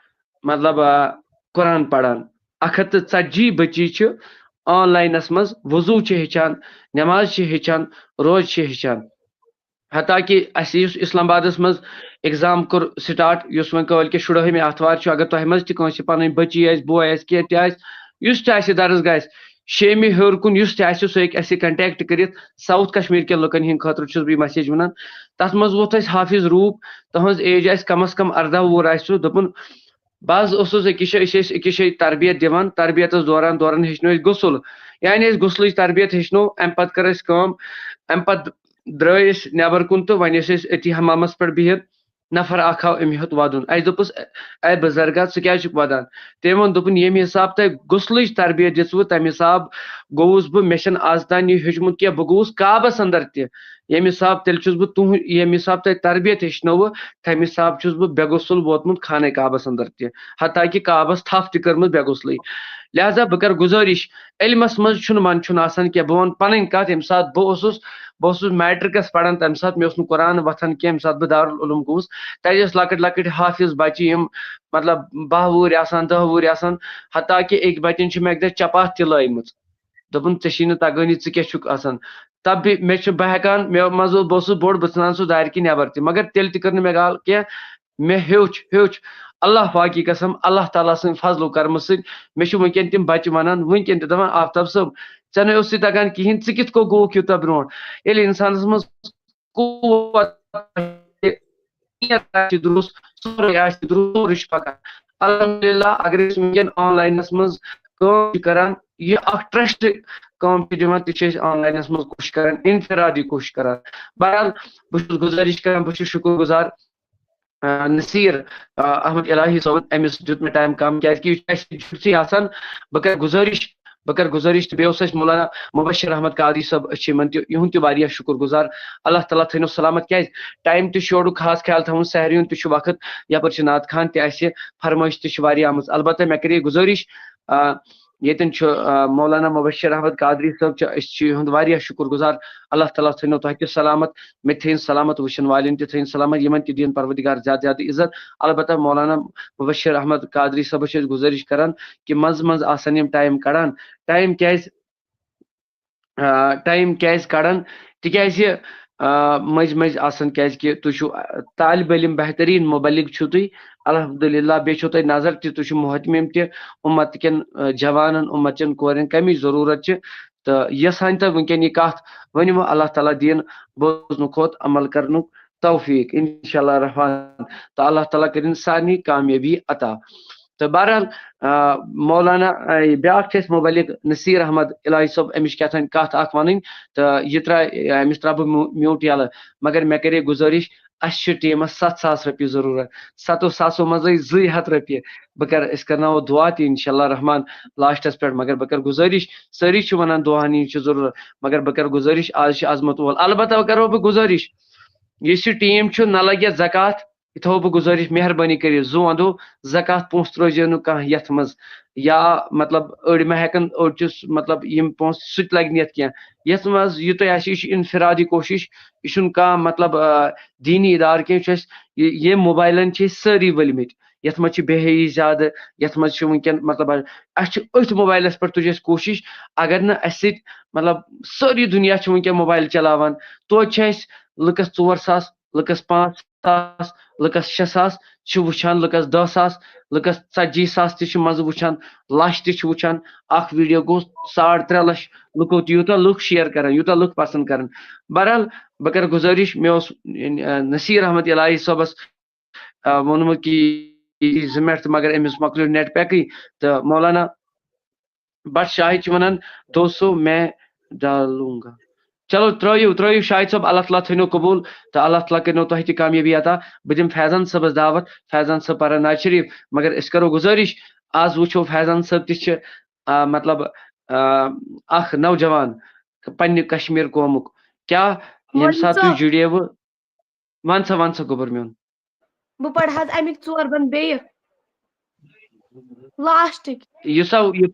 مطلب، آ، قرآن پران۔ اکھ ہتھ تہٕ ژتجی بچی چھِ آن لاینس منٛز وضو چھِ ہیٚچھان، نماز چھِ ہیٚچھان، روزٕ چھِ ہیٚچھان۔ حتیٰ کہِ اَسہِ یُس اسلام آبادس منٛز ایگزام کوٚر سٹارٹ، یُس وۄنۍ کٲلۍ کہِ شُرٲہمہِ آتھوار چھُ، اگر تۄہہِ منٛز تہِ کٲنٛسہِ پنٕنۍ بچی آسہِ، بوے آسہِ، کینٛہہ تہِ آسہِ، یُس تہِ آسہِ درسگاہ آسہِ، شیٚمہِ ہیوٚر کُن یُس تہِ آسہِ، سُہ ہیٚکہِ اَسہِ سۭتۍ کنٹیکٹ کٔرِتھ۔ ساوتھ کشمیر کٮ۪ن لُکن ہٕنٛدِ خٲطرٕ چھُس بہٕ یہِ مسیج ونان۔ تتھ منٛز ووٚتھ اَسہِ حافظ روٗپ، تُہنٛز ایج آسہِ کم از کم ارداہ وُہُر آسہِ سُہ، دوٚپُن، بہٕ حظ اوسُس أکِس جایہِ، أسۍ ٲسۍ أکِس جایہِ تربیت دِوان، تربیتس دوران دوران ہیٚچھنٲو أسۍ غسل، یعنی أسۍ غسلٕچ تربیت ہیٚچھنٲو، امہِ پتہٕ کٔر اَسہِ کٲم، امہِ پتہٕ درٛٲے أسۍ نٮ۪بر کُن تہٕ وۄنۍ ٲسۍ أسۍ أتی حمامس پٮ۪ٹھ بِہِتھ، نفر اکھ آو، أمۍ ہیوٚت ودُن۔ اَسہِ دوٚپُس، "اے بُزرگا، ژٕ کیازِ چھُکھ ودان؟" تٔمۍ ووٚن، دوٚپُن، "ییٚمہِ حساب تۄہہِ غسلٕچ تربیت دِژوٕ، تمہِ حساب گوٚوُس بہٕ، مےٚ چھُنہٕ آز تام یہِ ہیوٚچھمُت کینٛہہ، بہٕ گوٚوُس کعبس اندر تہِ، ییٚمہِ حساب تیٚلہِ چھُس بہٕ تُہُنٛد، ییٚمہِ حساب تۄہہِ تربیت ہیٚچھنٲوٕ، تمہِ حساب چھُس بہٕ بے غسل ووتمُت خانہ کعبس اندر تہِ، حتیٰ کہِ کعبس تھپھ تہِ کٔرمٕژ بے غسلٕے۔ لہذا بہٕ کرٕ گُزٲرِش، علمس منٛز چھُنہٕ منٛدچھُن آسان کینٛہہ۔ بہٕ وَنہٕ پنٕنۍ کتھ، ییٚمہِ ساتہٕ بہٕ اوسُس، بہٕ اوسُس میٹرکس پران، تمہِ ساتہٕ مےٚ اوس نہٕ قرآن وۄتھان کینٛہہ، ییٚمہِ ساتہٕ بہٕ دارالعلوم گوٚوُس، تتہِ ٲسۍ لۄکٕٹۍ لۄکٕٹۍ حافظ بچہِ، یِم مطلب باہ وُہٕرۍ آسان، دہ وُہٕرۍ آسان، حتیٰ کہِ أکۍ بچن چھِ مےٚ اکہِ دۄہ چپاتھ تہِ لٲیمٕژ۔ دوٚپُن، "ژےٚ چھے نہٕ تگٲنی، ژٕ کیٛاہ چھُکھ آسان؟" تب بھی مےٚ چھُ، بہٕ ہٮ۪کان، مےٚ منٛز اوس، بہٕ اوسُس بوٚڑ، بہٕ ژھٕنان سُہ دارِ کِنۍ نٮ۪بر تہِ، مگر تیٚلہِ تہِ کٔر نہٕ مےٚ گال کینٛہہ۔ مےٚ ہیوٚچھ، ہیوٚچھ۔ اللہ پاکی قسم، اللہ تعالیٰ سٕنٛدِ فضل و کرمہٕ سۭتۍ مےٚ چھِ وٕنکیٚن تِم بچہِ ونان، وٕنکیٚن تہِ دپان، "آفتاب صٲب، ژےٚ نے اوسُے تگان کِہیٖنۍ، ژٕ کِتھ کٔنۍ گوٚوُکھ یوٗتاہ برونٛٹھ؟" ییٚلہِ انسانس منٛز قوت آسہِ، نیت آسہِ درست، سورُے آسہِ درست، سورُے چھُ پکان۔ الحمدللہ، اگر أسۍ وٕنکیٚن آن لاینس منٛز کٲم چھِ کران، یہِ اکھ ٹرسٹ کٲم چھِ دِوان، تہِ چھِ أسۍ آن لاینس منٛز کوٗشِش کران، انفرادی کوٗشِش کران۔ بہرحال، بہٕ چھُس گُزٲرِش کران، بہٕ چھُس شُکر گُزار، آ، نصیٖر، آ، احمد الہی صٲبن، أمِس دیُت مےٚ ٹایم کم، کیازِ کہِ یہِ چھُ اَسہِ جُتسٕے آسان۔ بہٕ کرٕ گُزٲرِش، بہٕ کرٕ گُزٲرِش، تہٕ بیٚیہِ اوس اَسہِ مولانا مبشر احمد قادری صٲب، أسۍ چھِ یِمن تہِ، یِہُنٛد تہِ واریاہ شُکر گُزار۔ اللہ تعالیٰ تھٲینو سلامت، کیازِ ٹایم تہِ چھُ یورُک خاص خیال تھاوُن، سحری ہُنٛد تہِ چھُ وقت، یپٲرۍ چھِ نعت خان تہِ اَسہِ، فرمٲیش تہِ چھِ واریاہ آمٕژ۔ البتہ مےٚ کَرے گُزٲرِش، آ، ییٚتٮ۪ن چھُ، آ، مولانا مبشر احمد قادری صٲب چھِ، أسۍ چھِ یِہُنٛد واریاہ شُکر گُزار۔ اللہ تعالیٰ تھٲینو تۄہہِ تہِ سلامت، مےٚ تہِ تھٲیِن سلامت، وٕچھن والٮ۪ن تہِ تھٲیِن سلامت، یِمن تہِ دِیِن پروردگار زیادٕ زیادٕ عزت۔ البتہ مولانا مبشر احمد قادری صٲبس چھِ أسۍ گُزٲرِش کران کہِ منٛزٕ منٛزٕ آسن یِم ٹایم کڑان۔ ٹایم کیازِ، آ، ٹایم کیازِ کڑان؟ تِکیازِ، آ، مٔنٛزۍ مٔنٛزۍ آسان، کیازِ کہِ تُہۍ چھِو، آ، طالب علم، بہتریٖن مبلغ چھِو تُہۍ، الحمدللہ، بیٚیہِ چھِو تۄہہِ نظر تہِ، تُہۍ چھِو مُہتمِم تہِ، اُمت کٮ۪ن، آ، جوانن، اُمت چٮ۪ن کورٮ۪ن کمِچ ضروٗرت چھِ، تہٕ یۄس ہن تۄہہِ وٕنکیٚن یہِ کتھ ؤنِو، اللہ تعالیٰ دِیِن بوزنُک کھوت عمل کرنُک توفیق، انشاءاللہ الرحمن۔ تہٕ اللہ تعالیٰ کٔرِن سارنٕے کامیٲبی عطا۔ تہٕ بہرحال، آ، مولانا، آ، بیٛاکھ چھِ اَسہِ مبلغ نصیٖر احمد الہی صٲب، أمِس چھِ کیٛاہ تام کَتھ اَکھ وَنٕنۍ، تہٕ یہِ ترٛا-، أمِس ترٛاوٕ بہٕ میوٗ-، میوٗٹ یَلہٕ۔ مگر مےٚ کَرے گُزٲرِش، اَسہِ چھِ ٹیٖمَس ستھ ساس رۄپیہِ ضروٗرت، ستو ساسو منٛزٕے زٕے ہَتھ رۄپیہِ۔ بہٕ کَرٕ، أسۍ کَرناوو دُعا تہِ انشاءاللہ الرحمن لاسٹَس پٮ۪ٹھ، مگر بہٕ کَرٕ گُزٲرِش، سٲری چھِ وَنان دُعاہَن ہِنٛز چھِ ضروٗرت، مگر بہٕ کَرٕ گُزٲرِش، آز چھِ عظمت وول۔ البتہ وۄنۍ کَرو بہٕ گُزٲرِش، یُس یہِ ٹیٖم چھُ، نہ لَگہِ یَتھ زکوٰۃ، یہِ تھاوو بہٕ گُزٲرِش مہربٲنی کٔرِتھ، زُو اَنٛدو زکوٰۃ پونٛسہٕ ترٲوزیو نہٕ کانٛہہ یَتھ منٛز، یا مطلب أڑۍ ما ہٮ۪کَن، أڑۍ چھِ س-، مطلب یِم پونٛسہٕ سُہ تہِ لَگہِ نہٕ یَتھ کینٛہہ۔ یَتھ منٛز یہِ تۄہہِ آسہِ، یہِ چھِ انفرادی کوٗشِش، یہِ چھُنہٕ کانٛہہ مطلب، آ، دیٖنی اِدارٕ کینٛہہ، یہِ چھُ اَسہِ، یہِ، ییٚمۍ موبایلَن چھِ أسۍ سٲری ؤلۍ مٕتۍ، یَتھ منٛز چھِ بے حیٲیی زیادٕ، یَتھ منٛز چھِ وٕنکیٚن مطلب اَسہِ چھِ أتھۍ موبایلَس پٮ۪ٹھ تُج اَسہِ کوٗشِش، اگر نہٕ اَسہِ سۭتۍ مطلب سٲری دُنیا چھِ وٕنکیٚن موبایل چلاوان، توتہِ چھِ اَسہِ لُکَس ژور ساس، لُکَس پانٛژھ ساس، لُکس شےٚ ساس چھِ وٕچھان، لُکس دَہ ساس، لُکس ژتجی ساس تہِ چھِ منٛزٕ وٕچھان، لچھ تہِ چھِ وٕچھان۔ اکھ ویڈیو گوٚو ساڑ ترٛےٚ لچھ لُکو تہِ، یوٗتاہ لُکھ شیئر کران، یوٗتاہ لُکھ پسند کران۔ بہرحال، بہٕ کرٕ گُزٲرِش، مےٚ اوس، آ، نصیر احمد الہی صٲبس، آ، ووٚنمُت کہِ یہِ زٕ منٹ تہٕ، مگر أمِس مۄکلیو نیٹ پیکٕے۔ تہٕ مولانا بٹ شاہد چھِ ونان، دوستو میں ڈالوں گا۔ چلو، ترٲیِو، ترٲیِو شاہد صٲب، اللہ تعالیٰ تھٲینو قبول تہٕ اللہ تعالیٰ کٔرنو تۄہہِ تہِ کامیٲبی عطا۔ بہٕ دِمہٕ فیضان صٲبس دعوت، فیضان صٲب پرن نعت شریف، مگر أسۍ کرو گُزٲرِش، آز وٕچھو فیضان صٲب تہِ چھِ، آ، مطلب، آ، اکھ نوجوان پننہِ کشمیر قومُک۔ کیٛاہ ییٚمہِ وۄنۍ ساتہٕ تُہۍ ژٕ جُڑیوٕ، ون سا، ون سا، گوٚبُر میون۔ بہٕ پرٕ حظ اَمِکۍ ژور بند بیٚیہِ۔ لاسٹٕکۍ۔ یُس سا یہِ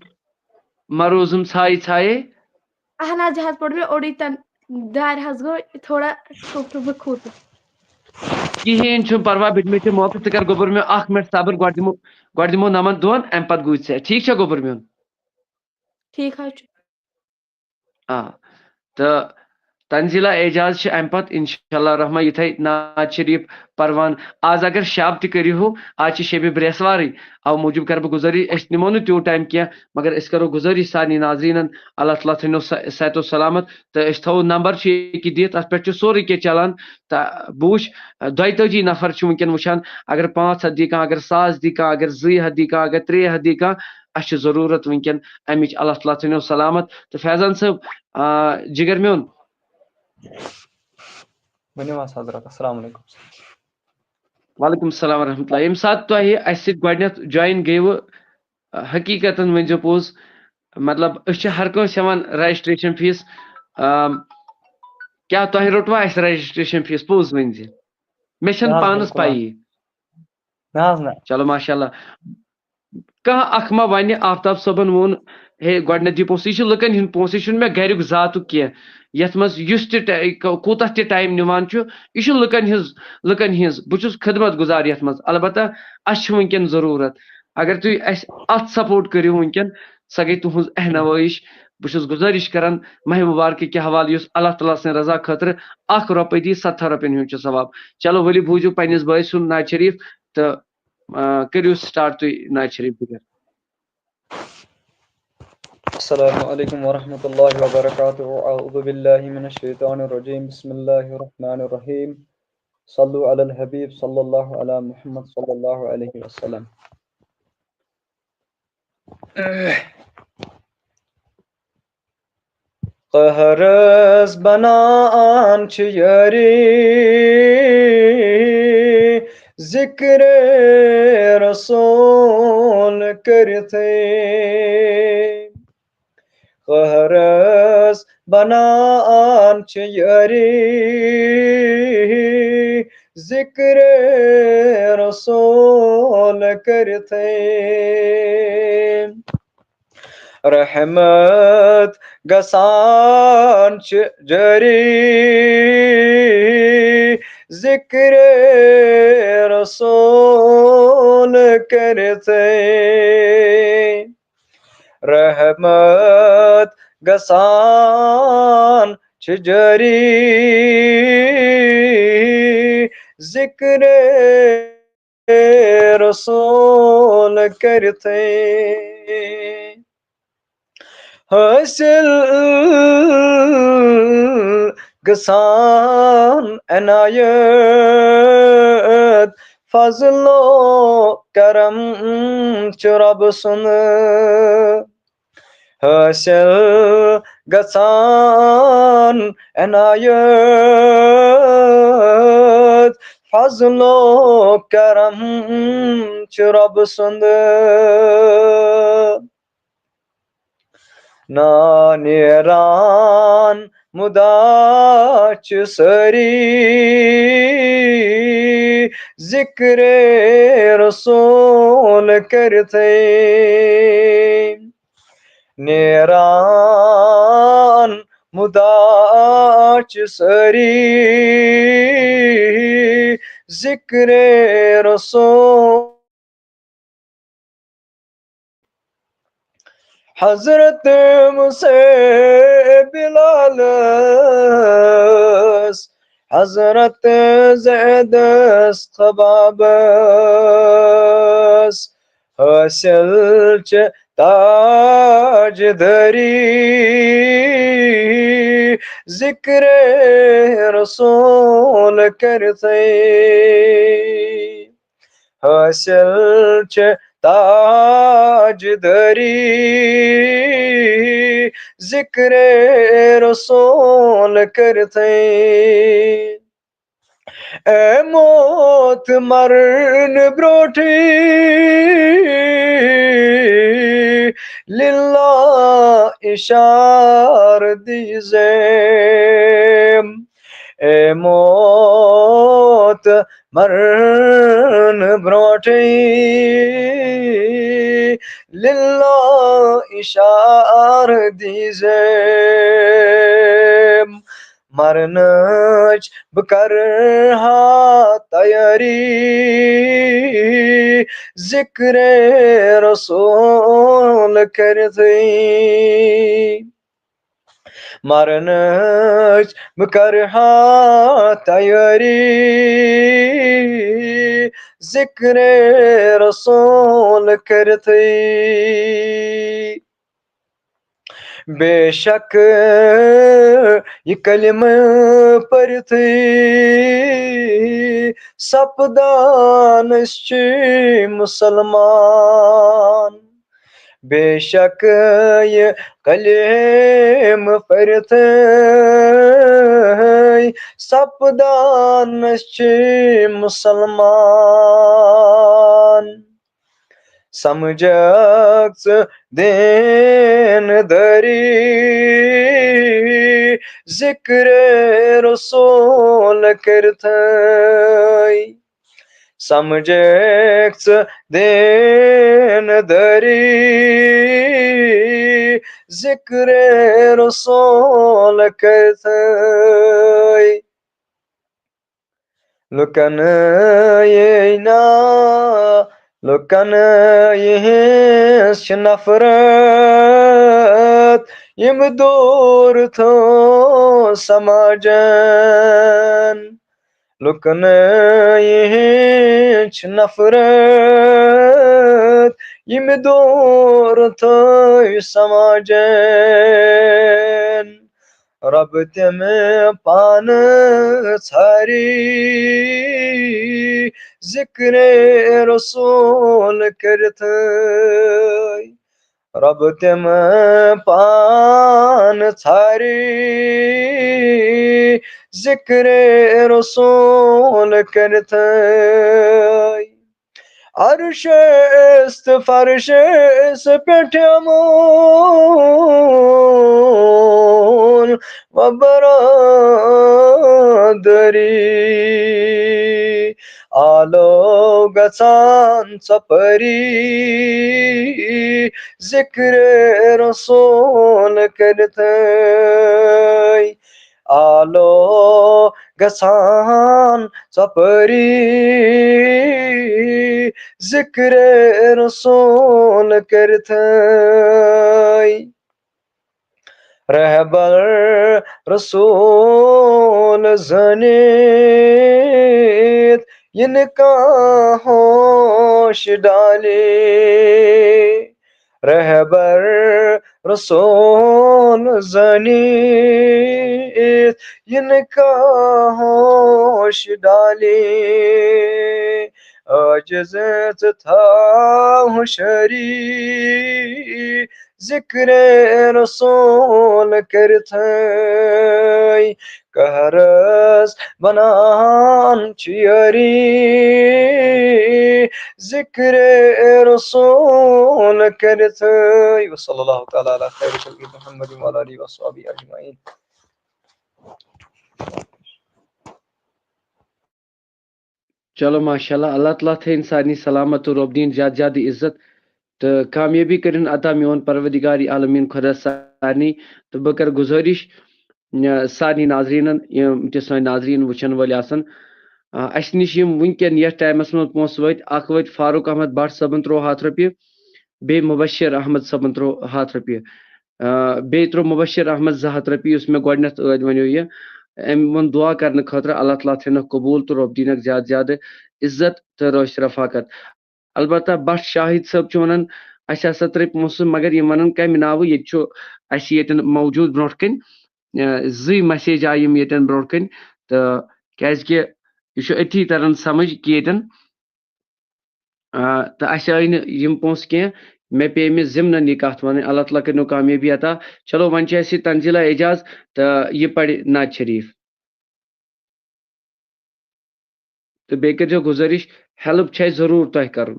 مروزم ژھایہِ ژھایے۔ اہن حظ، یہِ حظ پوٚر مےٚ اوٚڑُے تَن، دارِ حظ گوٚو تھوڑا ٹوٚپھ ٹوٚپھ، بہٕ کھوٗژُس۔ کِہیٖنۍ چھُنہٕ پرواے، بہٕ دِمے ژےٚ موقعہٕ، ژٕ کر گوٚبُر میون اکھ منٹ صبر، گۄڈٕ دِمو، گۄڈٕ دِمو نمن دۄن، اَمہِ پتہٕ گوٚو ژےٚ۔ ٹھیٖک چھا گوٚبُر میون؟ ٹھیٖک حظ چھُ۔ آ، تہٕ تنزیلہ اعجاز چھِ اَمہِ پتہٕ انشاءاللہ الرحمن یِتھے نعت شریف پروان۔ آز اگر شب تہِ کٔرِو، آز چھِ شبِ برٛیسوارٕے، اَوٕ موٗجوٗب کرٕ بہٕ گُزٲرِش، أسۍ نِمو نہٕ تیوٗت ٹایم کینٛہہ، مگر أسۍ کرو گُزٲرِش سارنٕے ناظریٖنن، اللہ تعالیٰ تھٲینو صح-، صحت و سلامت، تہٕ أسۍ تھاوو نمبر چھُ ییٚکیٛاہ دِتھ، اَتھ پٮ۪ٹھ چھُ سورُے کینٛہہ چلان، تہٕ بہٕ وٕچھ، دۄیتٲجی نفر چھِ وٕنکیٚن وٕچھان، اگر پانٛژھ ہتھ دی کانٛہہ، اگر ساس دی کانٛہہ، اگر زٕے ہتھ دی کانٛہہ، اگر ترٛےٚ ہتھ دی کانٛہہ، اَسہِ چھِ ضروٗرت وٕنکیٚن اَمِچ، اللہ تعالیٰ تھٲینو سلامت۔ تہٕ فیضان صٲب، آ، جگر میون۔ ؤنِو حظ حضرت، السلام علیکم۔ وعلیکم السلام ورحمۃ اللہ۔ ییٚمہِ ساتہٕ تۄہہِ اَسہِ سۭتۍ گۄڈٕنیتھ جویِن گٔیوٕ، حقیقتاً ؤنۍزیو پوٚز، مطلب، أسۍ چھِ ہر کٲنٛسہِ ہٮ۪وان رجسٹریشن فیس۔ آم، کیٛاہ تۄہہِ روٚٹوا اَسہِ رجسٹریشن فیس؟ پوٚز ؤنۍزِ، مےٚ نہ چھَنہٕ حظ، پانَس بِلکُل حظ۔ پَیی۔ نہ حظ، نہ۔ چلو، ماشاء اللہ۔ کانٛہہ اکھ ما وَنہِ، آفتاب صٲبن ووٚن، ہے، گۄڈٕنیتھ دِ پونٛسہٕ، یہِ چھُ لُکن ہُنٛد پونٛسہٕ، یہِ چھُنہٕ مےٚ گرِیُک ذاتُک کینٛہہ، یتھ منٛز یُس تہِ ٹا-، کوٗتاہ تہِ ٹایم نِوان چھُ، یہِ چھُ لُکن ہٕنٛز، لُکن ہٕنٛز۔ بہٕ چھُس خدمت گُزار یتھ منٛز، البتہ اَسہِ چھُ وٕنکیٚن ضروٗرت۔ اگر تُہۍ اَسہِ اَتھ سپورٹ کٔرِو وٕنکیٚن، سۄ گٔے تُہٕنٛز اہنوٲیِش۔ بہٕ چھُس گُزٲرِش کران ماہِ مُبارکہِ کہِ حوالہٕ، یُس اللہ تعالیٰ سٕنٛدِ رضا خٲطرٕ اکھ رۄپے دی، ستتھن رۄپین ہُنٛد چھُ ثواب۔ چلو، ؤلِو بوٗزِو پننِس بٲے سُنٛد نعت شریف تہٕ، آ، کٔرِو سٹارٹ تُہۍ نعت شریف ذِکر۔ السلام علیکم ورحمۃ اللہ وبرکاتہ۔ اعوذ باللہ من الشیطان الرجیم۔ بسم اللہ الرحمن الرحیم۔ صلو علی الحبیب صلی اللہ علی محمد صلی اللہ علیہ وسلم۔ قہرس بنان چھ یاری، ذکر رسول کرتے۔ قہرس بنان چھ یاری، ذکر رسول کرتے۔ رحمت گژھان چھ جاری، ذکر رسول کرتے۔ رحمت گژھان چھ جاری، ذکر رسول کرتے۔ حاصل گژھان عنایت، فضل و کرم چھ رب سُنٛد۔ حاصل گژھان عنایت، فضل و کرم چھ رب سُنٛد۔ نا نیران مدا چھ سٲری، ذکر رسول کرتے۔ نیران مدا چھ سٲری، ذکر رسول۔ حضرت مُسے بلالس، حضرت زیدس خبابس حٲصِل چھِ تاج دٲری، ذِکرِ رسول کٔرتھٕے۔ حٲصِل چھِ تاج دٲری، ذِکرِ رسول کٔرتھٕے۔ اے موت مرنہٕ برونٛٹھٕے لِلہ اِشارٕ دیٖزٮ۪م۔ اے موت مرنہٕ برونٛٹھٕے لِلہ اِشارٕ دیٖزٮ۪م۔ مرنٕچ بہٕ کرٕ ہا تیٲری، ذِکرِ رسول کٔرتھٕے۔ مرنٕچ بہٕ کرٕ ہا تیٲری، ذِکرِ رسول کٔرتھٕے۔ بے شک یہِ کلمہٕ پٔرتھٕے سپدان أسۍ چھِ مُسلمان۔ بے شک یہِ کلمہٕ پٔرتھٕے سپدان أسۍ چھِ مُسلمان۔ سمجھکھ ژٕ دیٖن دٲری، ذِکرِ رسول کٔرتھٕے۔ سمجھکھ ژٕ دیٖن دٲری، ذِکرِ رسول کٔرتھٕے۔ لُکن یی نا، لُکن یِہِنٛز چھِ نفرت، یِم دوٗر تھٲو سماجن۔ لُکن یِہِنٛز چھِ نفرت، یِم دوٗر تھٲو سماجن۔ رۄب تِم پانہٕ ژھاری، ذِکرِ رسول کٔرتھٕے۔ رۄب تِم پانہٕ ژھاری، ذِکرِ رسول کٔرتھٕے۔ عرشس تہٕ فرشس پٮ۪ٹھ یِمن و برادری۔ آلو گژھان ژۄپٲری، ذِکرِ رسول کٔرتھٕے۔ آلو گژھان ژۄپٲری، ذِکرِ رسول کٔرتھٕے۔ رہبر رسول زٲنِتھ یِنہٕ کانٛہہ ہوش ڈالہِ۔ رہبر رسول زٲنِتھ یِنہٕ کانٛہہ ہوش ڈالہِ۔ عٲجِز ژٕ تھاو ہوشیٲری، ذِکرِ رسول کٔرتھٕے۔ قہرس بنان چھِ یٲری، ذِکرِ رسول کٔرتھٕے۔ وصلی اللہ تعالیٰ علی خیر خلقہ محمد وعلی آلہ وصحبہ اجمعین۔ چلو، ماشاءاللہ، اللہ تعالیٰ تھٲیِن سارنٕے سلامت تہٕ رۄب دِیِن زیادٕ زیادٕ عزت تہٕ کامیٲبی کٔرِن عطا میون پروردگار عالمیٖن خۄدا سارنٕے۔ تہٕ بہٕ کَرٕ گُزٲرِش، آ، سارنٕے ناظریٖنَن، یِم تہِ سٲنۍ ناظریٖن وٕچھَن وٲلۍ آسَن، آ، اَسہِ نِش یِم وٕنکٮ۪ن یَتھ ٹایمَس منٛز پونٛسہٕ وٲتۍ، اَکھ وٲتۍ فاروق احمد بٹ صٲبَن ترٛوو ہَتھ رۄپیہِ، بیٚیہِ مُبشر احمد صٲبَن ترٛوو ہَتھ رۄپیہِ۔ آ، بیٚیہِ ترٛوو مُبشر احمد زٕ ہَتھ رۄپیہِ، یُس مےٚ گۄڈٕنٮ۪تھ ٲدۍ وَنیو یہِ۔ أمۍ ووٚن دُعا کرنہٕ خٲطرٕ، اللہ تعالیٰ تھٲینَکھ قبوٗل تہٕ رۄب دِینَکھ زیادٕ زیادٕ عزت تہٕ رٲچھ رفاقت۔ البتہ بٹ شاہد صٲب چھُ وَنان، اَسہِ ہسا ترٛٲے پونٛسہٕ، مگر یِم وَنان کَمہِ ناوٕ؟ ییٚتہِ چھُ اَسہِ ییٚتٮ۪ن موجوٗد برونٛٹھ کَنہِ، اَ، زٕے message آیہِ یِم ییٚتٮ۪ن برونٛٹھ کَنہِ، تہٕ کیٛازِکہِ یہِ چھُ أتھی تَران سَمٕجھ کہِ ییٚتٮ۪ن، آ، تہٕ اَسہِ آیہِ نہٕ یِم پونٛسہٕ کینٛہہ، مےٚ پیٚیہِ مےٚ ضِمنَن یہِ کَتھ وَنٕنۍ۔ اللہ تعالیٰ کٔرِنو کامیٲبی عطا۔ چلو، وۄنۍ چھِ اَسہِ یہِ تنزیٖلہ اعجاز تہٕ یہِ پَرِ نعت شریٖف۔ تہٕ بیٚیہِ کٔرۍزیو گُزٲرِش، help چھِ اَسہِ ضروٗر تۄہہِ کَرُن۔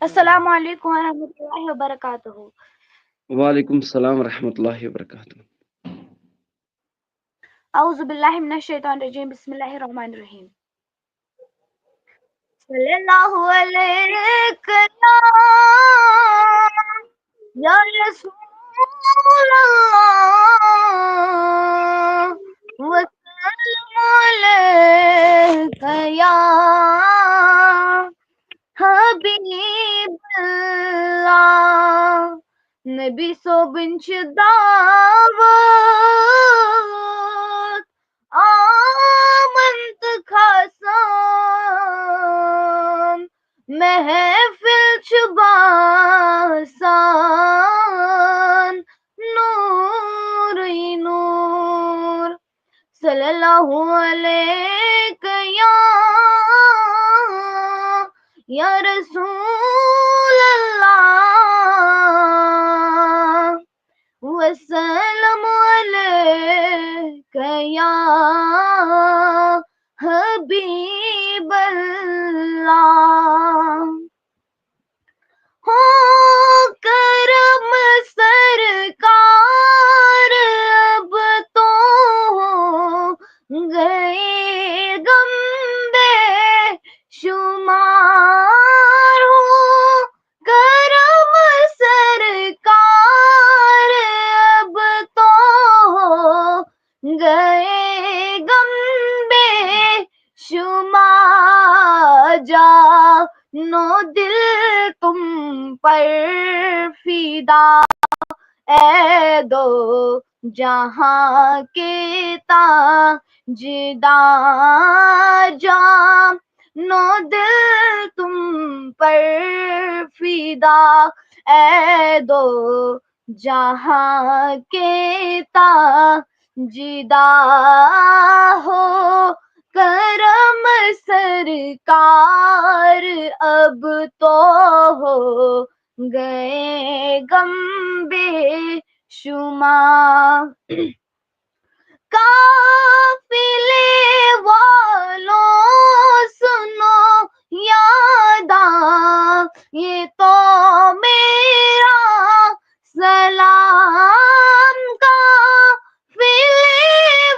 السلام عليكم ورحمة الله وبركاته. وعلیکم السلام ورحمۃ اللہ وبرکاتہ۔ أعوذ بالله من الشيطان الرجيم. بسم الله الرحمن الرحيم. صلى الله عليك يا، يا رسول الله، وسلم عليك يا حبيب الله. نبی صٲبٕنۍ چھِ دعوت آمن تہٕ کھسان، محفل چھِ باسان نوٗرٕے نوٗر۔ صلى الله عليك يا، يا رسول الله، وسلم عليك يا حبيب الله. ہو کرم سرکار، اب تو ہو گئے غم بے شمار. ہو کرم سرکار، اب تو ہو گئے غم بے شمار. جان و دل تم پر فدا، اے دو جہاں کے تاجدار. جان و دل تم پر فدا، اے دو جہاں کے تاجدار. ہو کرم سرکار، اب تو ہو گئے غم بے شمار. قافلے والو سنو یاد آ، یہ تو میرا سلام. قافلے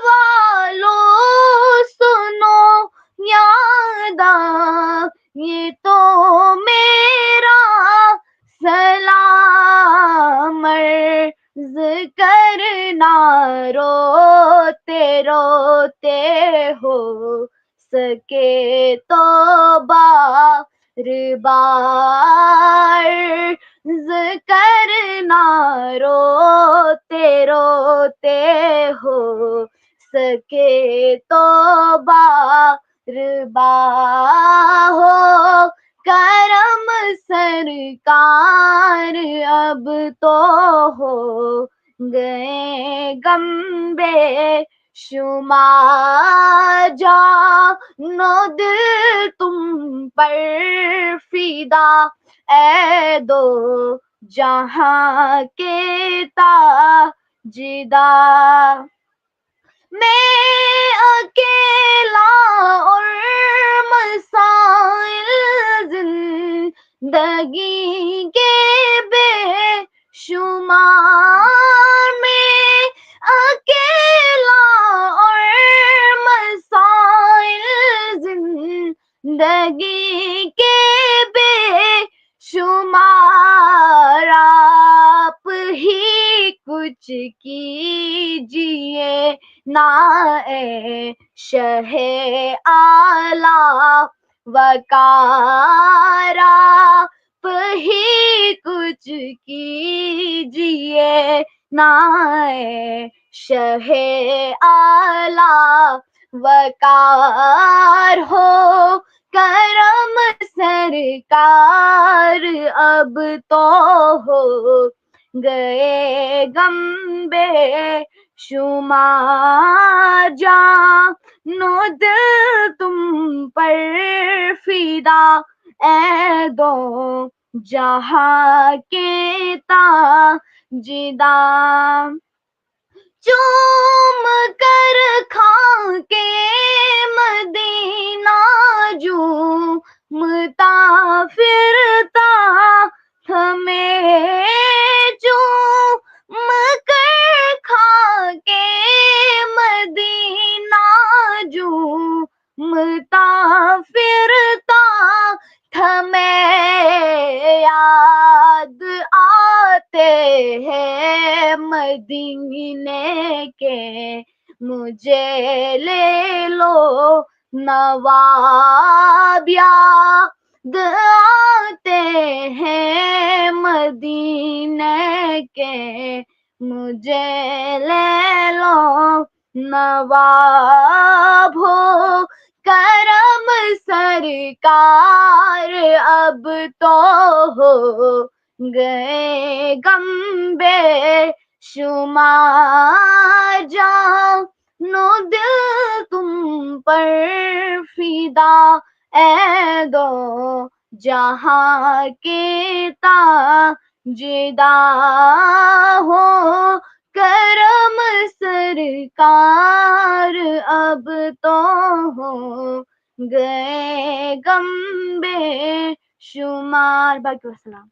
والو سنو یاد آ، یہ تو میرا سلام. عرض کرنا روتے روتے ہو سکے تو بار بار. عرض کرنا روتے روتے ہو سکے تو بار بار. ہو کرم سرکار، اب تو ہو گئے غم بے شمار. جان و دل تم پر فدا، اے دو جہاں کے تاجدار. میں اکیلا اور مسائل زندگی کے بے شمار. میں اکیلا اور مسائل زندگی کے بے شمار. آپ ہی کچھ کیجیے نا، اے شہ اعلیٰ وقار. آپ ہی کچھ کیجیے نا، اے شہ اعلیٰ وقار ہو کرم سرکار، اب تو ہو گئے غم بے شمار، جان و دل تم پر فدا، اے دو جہاں کے تاجدار۔ چوم کر خاک مدینہ جھومتا پھرتا تھا میں، چوم کر خاک مدینہ جھومتا پھرتا تھا میں، یاد آتے ہیں مدینے کے، مجھے لے لو نواب، یاد آتے ہیں مدینے کے، مجھے لے لو نواب، ہو کرم سرکار، اب تو ہو گئے غم بے شمار، جان و دل تم پر فدا، اے دو جہاں کے تاجدار، ہو کرم سرکار، اب تو ہو گئے غم بے شمار۔ باقی وسلام۔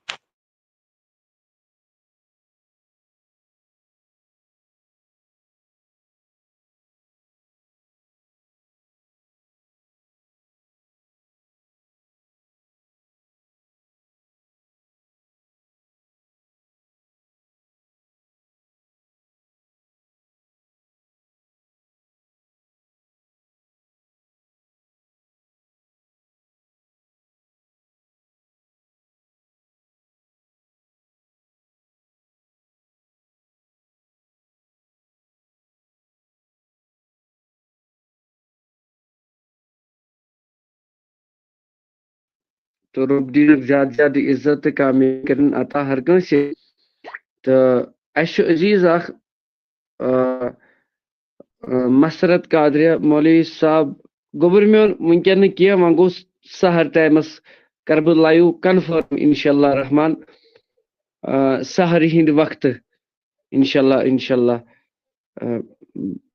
تہٕ رۄب دِیِن زیادٕ زیادٕ عزت تہٕ کامیٲبی کٔرِن عطا ہر کٲنٛسہِ۔ تہٕ اَسہِ چھُ عزیز اکھ، آ، آ، مسرت قادریہ مولوی صاحب۔ گوٚبُر میون وٕنکیٚن نہٕ کینٛہہ، وۄنۍ گوٚو سحر ٹایمَس کَرٕ بہٕ live confirm انشاءاللہ رحمان، آ، سحرِ ہِنٛدِ وقتہٕ۔ انشاءاللہ، انشاءاللہ۔ آ،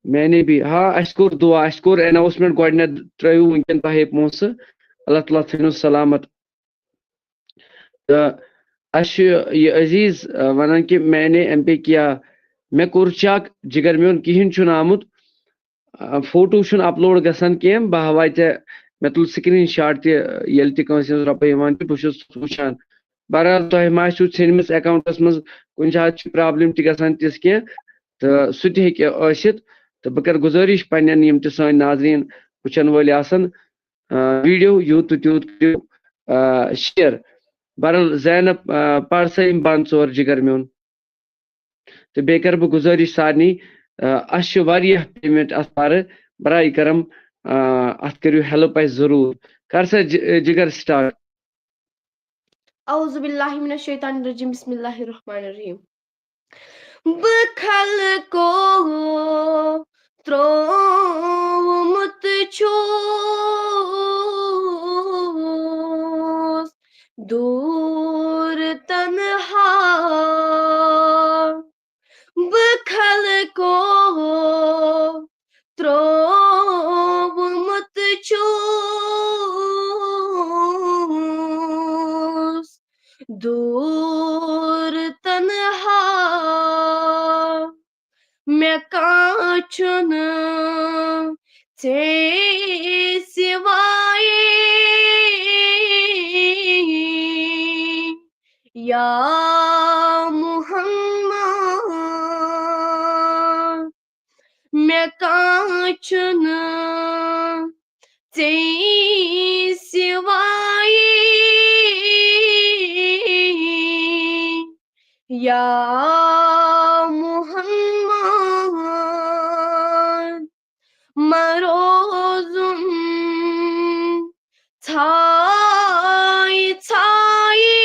میں نے بھی، ہاں، اَسہِ کوٚر دُعا، اَسہِ کوٚر announcement گۄڈٕنٮ۪تھ، ترٛٲیِو وٕنکٮ۪ن تۄہے پونٛسہٕ۔ اللہ تعالیٰ تھٲینو سلامت۔ تہٕ اَسہِ چھُ یہِ عزیز، آ، وَنان کہِ میں نے ایم پے کیا، مےٚ کوٚر check، جِگر میون کِہیٖنۍ چھُنہٕ آمُت۔ آ، فوٹو چھُنہٕ upload گژھان کینٛہہ، بہٕ ہاوے ژےٚ، مےٚ تُل screenshot تہِ، ییٚلہِ تہِ کٲنٛسہِ ہٕنٛز رۄپَے یِوان چھِ، بہٕ چھُس وٕچھان۔ بہرحال، تۄہہِ ما آسِو ژھیٚنمٕژ account منٛز، کُنہِ ساتہٕ چھِ problem تہِ گژھان تِژھ کینٛہہ، تہٕ سُہ تہِ ہیٚکہِ ٲسِتھ۔ تہٕ بہٕ کَرٕ گُزٲرِش پنٛنٮ۪ن یِم تہِ سٲنۍ ناظریٖن وٕچھَن وٲلۍ آسَن، آ، video یوٗت تہٕ تیوٗت کٔرِو، آ، share۔ بہرحال، زینب، آ، پَر سا یِم بنٛد ژور جِگر میون۔ تہٕ بیٚیہِ کَرٕ بہٕ گُزٲرِش سارنٕے، آ، اَسہِ چھِ واریاہ payment اَتھ پَرٕ، برائے کرم، آ، اَتھ کٔرِو help اَسہِ ضروٗر۔ کر سا جِ-، جِگر start۔ اعوذ باللہ من الشیطان الرجیم، بسم اللہ الرحمن الرحیم۔ بہٕ خلقو ترٛوومُت چھُس دوٗر تنہا، بہٕ خلقو ترٛوومُت چھُس دوٗر تنہا۔ مےٚ کانٛہہ چھُنہٕ ژےٚ سِوایے، یا محمد۔ مےٚ کانٛہہ چھُنہٕ ژےٚ سِوایے، یا محمد، مہ روزُن ژھایہِ ژھایہِ۔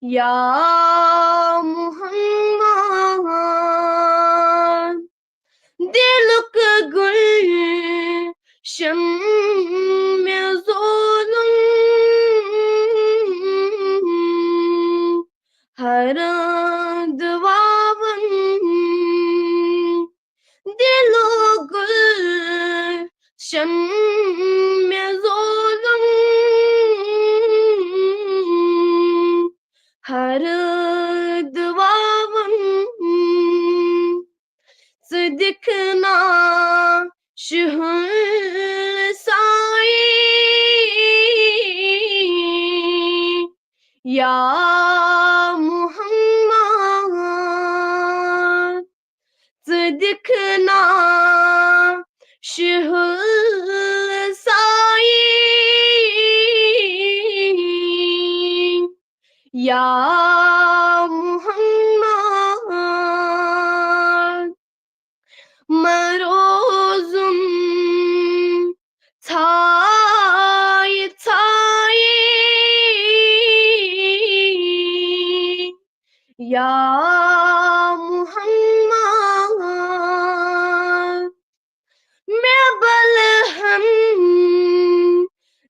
یا محمد، دِلُک گُلشن مےٚ زولُن، ہر دُعاوَن دِلُک گُلشن مےٚ زولُن، ہر دُعاوَن ژٕ دِکھ نا شُہُل سایہِ۔ یا محمد، ژٕ دِکھ نا شُہُل سایہِ۔ یا محمد، مہ روزُن ژھایہِ ژھایہِ۔ یا محمد، مےٚ بلہن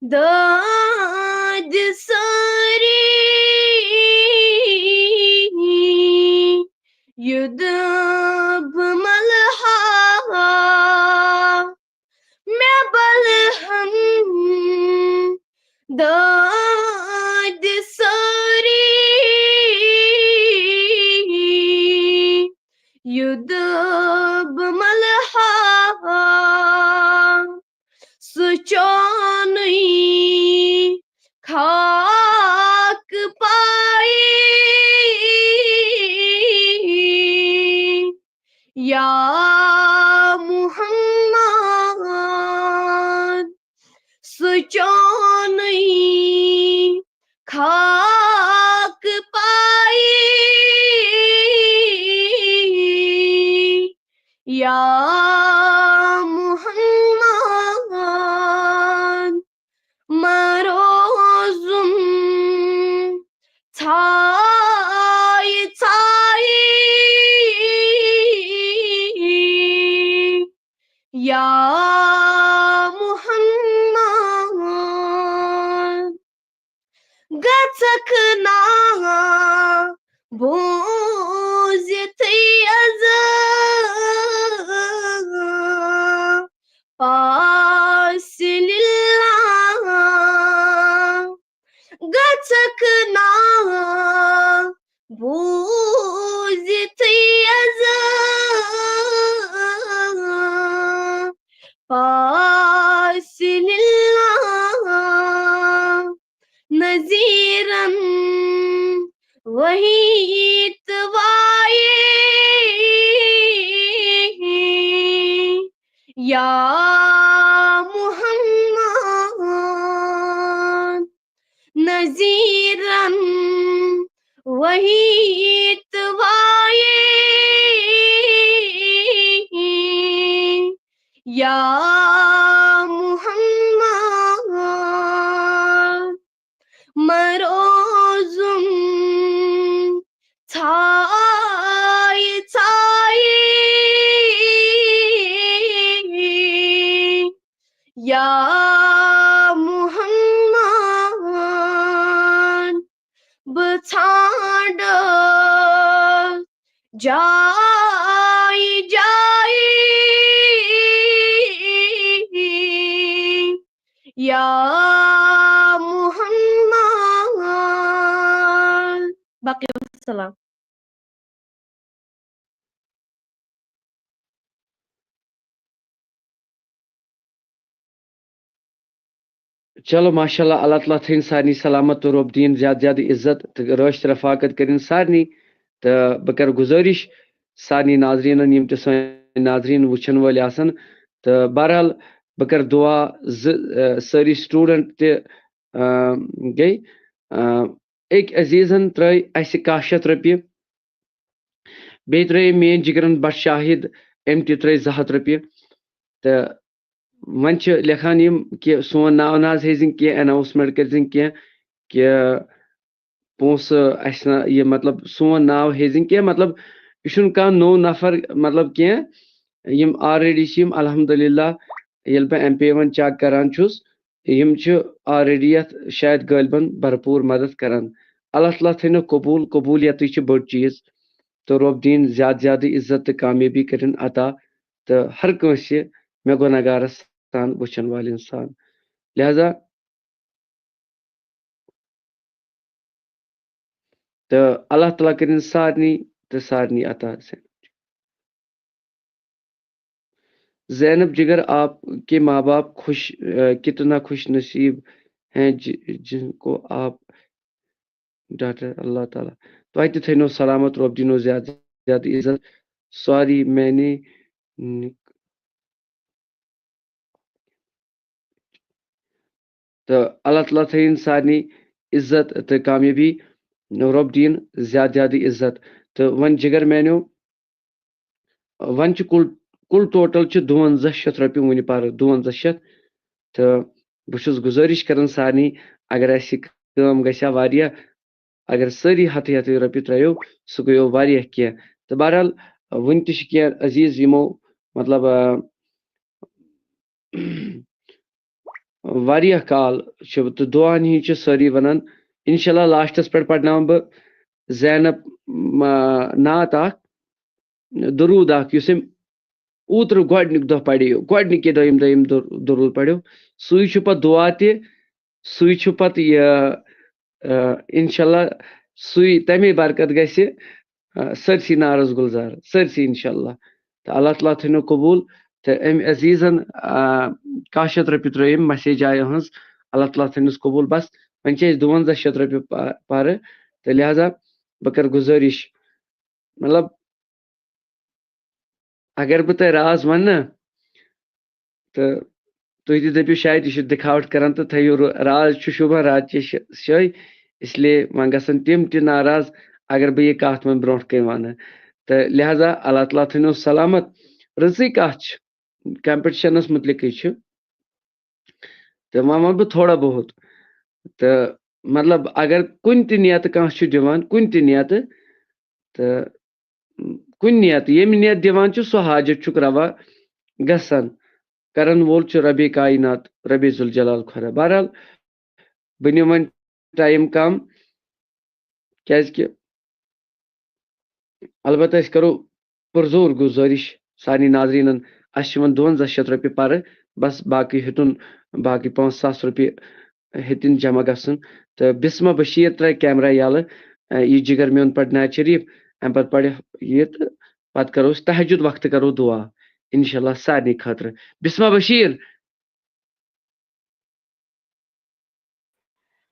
دٲدۍ سٲری، یُدٕ بہٕ ملہٕ ہا۔ مےٚ بلہن دٲدۍ سٲری، یُدٕ بہٕ ملہٕ ہا۔ سُہ چونُے خاک پایہِ۔ یا محمد، سُہ چونُے خاک پایہِ۔ یا محمد، مہ روزُن ژھایہِ ژھایہِ۔ یا محمد، گژھکھ نا بوٗزِتھٕے از پاسہِ لِلہ۔ گژھکھ نا بوٗزِتھٕے از پاسہِ لِلہ۔ نذیرن وحی تہٕ وایہِ۔ یا محمد، نذیرن وحی تہٕ وایہِ۔ یا محمد، مہ روزُن ژھایہِ ژھایہِ۔ یا محمد، بہٕ ژھانٛڈٕ جایہِ جایہِ۔ یا محمد۔ باقی وسلام۔ چلو، ماشاء اللہ، اللہ تعالیٰ تھٲیِن سارنٕے سلامت تہٕ رۄب دِیِن زیادٕ زیادٕ عزت تہٕ رٲچھ تہٕ رفاقت کٔرِن سارنٕے۔ تہٕ بہٕ کرٕ گُزٲرِش سارنٕے ناظریٖنن، یِم تہِ سٲنۍ ناظریٖن وٕچھن وٲلۍ آسن، تہٕ بہرحال بہٕ کرٕ دُعا زِ، آ، سٲری student تہِ، آ، گٔے، آ، أکۍ عزیزن ترٲے اَسہِ کاہ شیٚتھ رۄپیہِ، بیٚیہِ ترٲے میٲنۍ جگرن بٹ شاہد، أمۍ تہِ ترٲے زٕ ہتھ رۄپیہِ۔ تہٕ وۄنۍ چھِ لیکھان یِم کہِ سون ناو نہ حظ ہیٚزِن کینٛہہ، اناؤنسمنٹ کٔرزِن کینٛہہ، کہِ پونٛسہٕ اَسہِ نہ، یہِ مطلب سون ناو ہیٚزِن کینٛہہ، مطلب یہِ چھُنہٕ کانٛہہ نوٚو نفر مطلب کینٛہہ۔ یِم already چھِ یِم الحمدللہ، ییٚلہِ بہٕ ایم پے وَن چیک کران چھُس، یِم چھِ already یَتھ شاید غٲلبن بھرپوٗر مدد کران۔ اللہ تعالیٰ تھٲینو قبوٗل، قبوٗلیتٕے چھِ بٔڑ چیٖز۔ تہٕ رۄب دِیِن زیادٕ زیادٕ عزت تہٕ کامیٲبی کٔرِن عطا، تہٕ ہر کٲنٛسہِ مےٚ گۄناہگارس سان وٕچھن والٮ۪ن سان۔ لہذا تہٕ اللہ تعالیٰ کٔرِن سارنٕے تہٕ سارنٕے عطا۔ زینب جگر، آپ کے ماں باپ خوش، اہ، کتنا خوش نصیب ہیں ج-، جن کو آپ ڈاکٹر۔ اللہ تعالیٰ تۄہہِ تہِ تھٲینو سلامت، رۄب دِنو زیادٕ زیادٕ عزت۔ سوری، میں نے نک-، تہٕ اللہ تعالیٰ تھٲیِن سارنٕے عزت تہٕ کامیٲبی، رۄب دِیِن زیادٕ زیادٕ عزت۔ تہٕ وۄنۍ جگر میانیو، وۄنۍ چھُ کُل، کُل ٹوٹل چھِ دُوَنزاہ شیٚتھ رۄپیہِ وُنہِ پَرٕ، دُوَنزاہ شیٚتھ۔ تہٕ بہٕ چھُس گُزٲرِش کران سارنٕے، اگر اَسہِ یہِ کٲم گژھِ ہا واریاہ، اگر سٲری ہَتھٕے ہَتھٕے رۄپیہِ ترٛٲیِو، سُہ گٔیو واریاہ کینٛہہ۔ تہٕ بہرحال، وُنہِ تہِ چھِ کینٛہہ عزیٖز یِمو، مطلب، آ، واریاہ کال چھِ، تہٕ دُعاہَن ہِنٛدۍ چھِ سٲری وَنان۔ اِنشاء اللہ لاسٹَس پٮ۪ٹھ پَرناوَن بہٕ زینب، آ، نعت اَکھ، درود اَکھ، یُس أمۍ اوترٕ گۄڈٕنیُک دۄہ پَریو، گۄڈٕنِکہِ دۄہ ییٚمہِ دۄہ یِم دُر-، درود پَریو، سُے چھُ پَتہٕ دُعا تہِ، سُے چھُ پَتہٕ یہِ، آ، اِنشاء اللہ سُے، تَمے برکت گژھِ، آ، سٲرسٕے نارَس گُلزار، سٲرسٕے اِنشاء اللہ۔ تہٕ اللہ تعالیٰ تھٲینو قبوٗل۔ تہٕ أمۍ عزیٖزَن، آ، کاہ شیٚتھ رۄپیہِ ترٲے أمۍ، مسیج آیہِ أہٕنٛز، اللہ تعالیٰ تھٲینَس قبوٗل۔ بَس، وۄنۍ چھِ أسۍ دُوَنزاہ شیٚتھ رۄپیہِ پا-، پَرٕ، تہٕ لہذا بہٕ کَرٕ گُزٲرِش، مطلب، اگر بہٕ تۄہہِ راز وَنہٕ نا، تہٕ تُہۍ تہِ دٔپِو شاید یہِ چھُ دِکھاوٹ کران، تہٕ تھٲیِو رو-، راز چھُ شوٗبان رات چہِ شے-، شٲے، اس لیے وۄنۍ گژھن تِم تہِ ناراض اگر بہٕ یہِ کَتھ وۄنۍ برونٛٹھ کَنہِ وَنہٕ۔ تہٕ لہذا اللہ تعالیٰ تھٲینو سلامت۔ رٕژٕے کَتھ چھِ، کمپٹیشنس مُتعلقٕے چھُ۔ تہٕ وۄنۍ وَنہٕ بہٕ تھوڑا بہت۔ تہٕ مطلب، اگر کُنہِ تہِ نیتہٕ کانٛہہ چھُ دِوان، کُنہِ تہِ نیتہٕ، تہٕ کُنہِ نیتہٕ، ییٚمہِ نیتہٕ دِوان چھُ، سُہ حاجت چھُکھ روا گژھان۔ کرن وول چھُ ربِ کائنات، ربِ ذوالجلال خۄدا۔ بہرحال، بہٕ نِمہٕ وۄنۍ ٹایم کم، کیازِ کہِ البتہ أسۍ کرو پُرزور گُزٲرِش سارنٕے ناظریٖنَن، اَسہِ چھِ یِوان دُوَنزاہ شیٚتھ رۄپیہِ پَرٕ، بَس باقٕے ہیوٚتُن، باقٕے پانٛژھ ساس رۄپیہِ ہیٚتِن جمع گژھُن۔ تہٕ بِسمہ بشیٖر ترٛایہِ کیمرہ یَلہٕ، اَ، یہِ جِگر میون پَرِ نعت شریٖف، اَمہِ پَتہٕ پَرِ یہِ تہٕ پَتہٕ کَرو أسۍ تہجد وقتہٕ کَرو دُعا، اِنشاء اللہ سارنٕے خٲطرٕ۔ بِسمہ بشیٖر۔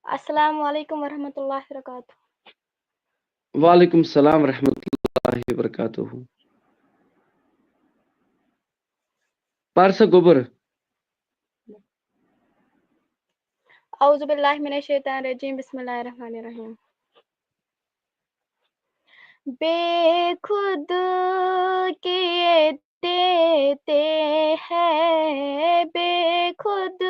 السلام علیکم ورحمۃ اللہ وبرکاتہ۔ وعلیکم السلام ورحمۃ اللہ وبرکاتہ۔ پَر سا گوٚبُر۔ اعوذ باللہ من الشیطان الرجیم، بسم اللہ الرحمن الرحیم۔ بے خود کیے دیتے ہیں، بے خود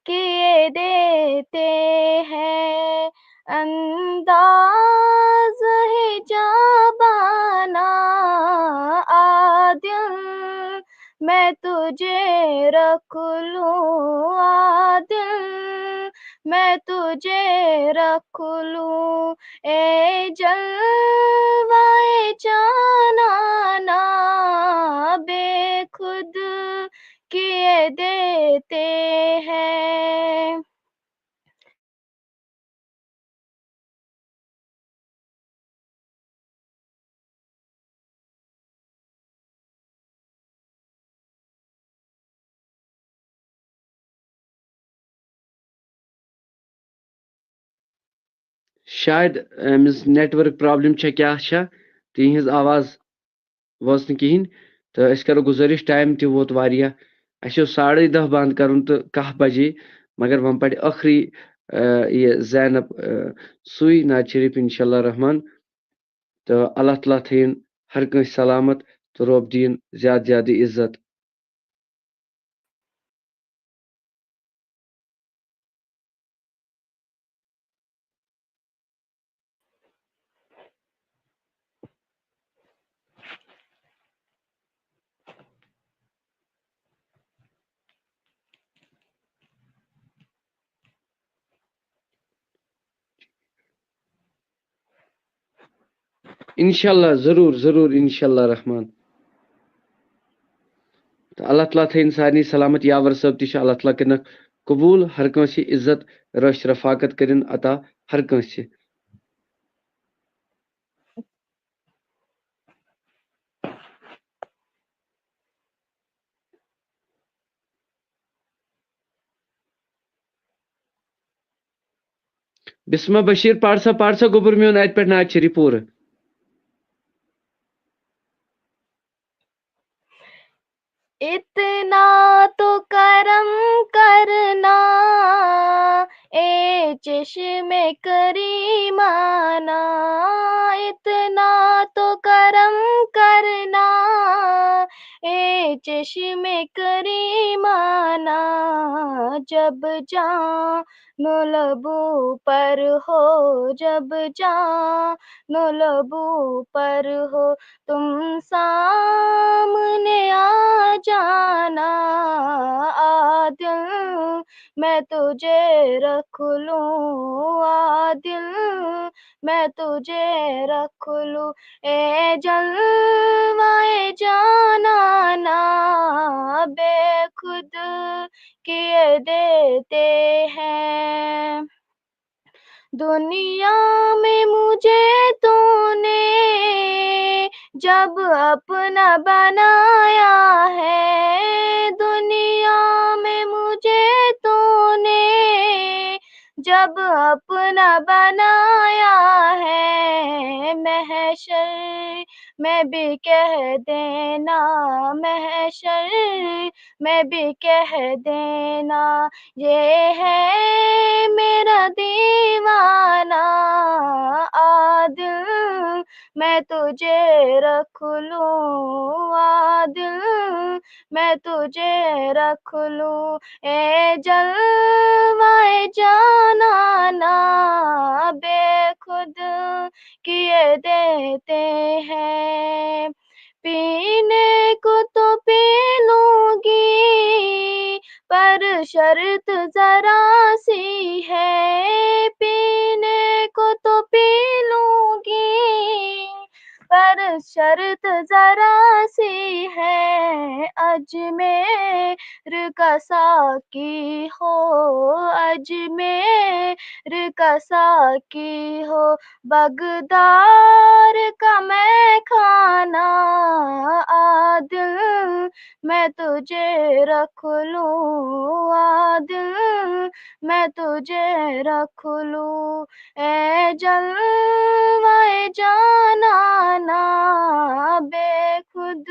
کیے دیتے ہیں، انداز ہے جابانا عادل، میں تجھے رکھ لوں عادل، میں تجھے رکھ لوں، اے جلوہ جانانا بے خود کیے دیتے ہیں۔ شاید أمِس network problem چھےٚ کیٛاہ چھےٚ، تِہِنٛز آواز وٲژ نہٕ کِہیٖنۍ۔ تہٕ أسۍ کَرو گُزٲرِش، ٹایم تہِ ووت واریاہ، اَسہِ اوس ساڑَے دَہ بنٛد کَرُن تہٕ کاہ بجے، مگر وۄنۍ پَرِ ٲخری آ، یہِ زینب، آ، سُے نعت شریف، انشاءاللہ الرحمن۔ تہٕ اللہ تعالیٰ تھٲیِن ہر کٲنٛسہِ سلامت تہٕ رۄب دِیِن زیادٕ زیادٕ عزت۔ انشاءاللہ، ضروٗر، ضروٗر، انشاءاللہ رحمان۔ تہٕ اللہ تعالیٰ تھٲیِن سارنٕے سلامت۔ یاور صٲب تہِ چھِ، اللہ تعالیٰ کٔرِنَکھ قبوٗل۔ ہر کٲنٛسہِ عزت، رٲچھ رفاقت کٔرِن عطا ہر کٲنٛسہِ۔ بسمہ بشیر، پرسا، پرسا گوٚبُر میون، اتہِ پٮ۪ٹھ نعت شریف پوٗرٕ۔ اتنا تو کرم کرنا، اے چشم کریمانہ، اتنا تو کرم کرنا، اے چشم کریمانہ، جب جان و لبوں پر ہو، جب جان و لبوں پر ہو، تم سامنے آ جانا، آ دل میں تجھے رکھ لوں، آ دل میں تجھے رکھ لوں۔ اے جلوہ جانانا، بے خود کیے دیتے ہیں۔ دنیا میں مجھے تو نے جب اپنا بنایا ہے، دنیا میں مجھے تو نے جب اپنا بنایا ہے، محشر میں بھی کہہ دینا، محشر میں بھی کہہ دینا، یہ ہے میرا دیوانہ، آ دل میں تجھے رکھ لوں، آ دل میں تجھے رکھ لوں۔ اے جلوہ جانانا، بے خود کیے دیتے ہیں۔ پینے کو تو پی لوں گی، پر شرط ذرا سی ہے۔ پینے کو تو پی لوں گی، پر شرط ذرا سی ہے۔ اجمیر کا ساقی ہو، اجمیر کا ساقی ہو، بغداد کا مے خانہ، آ دل میں تجھے رکھ لوں، آ دل میں تجھے رکھ لوں۔ اے جلوہ جانانا، بے خود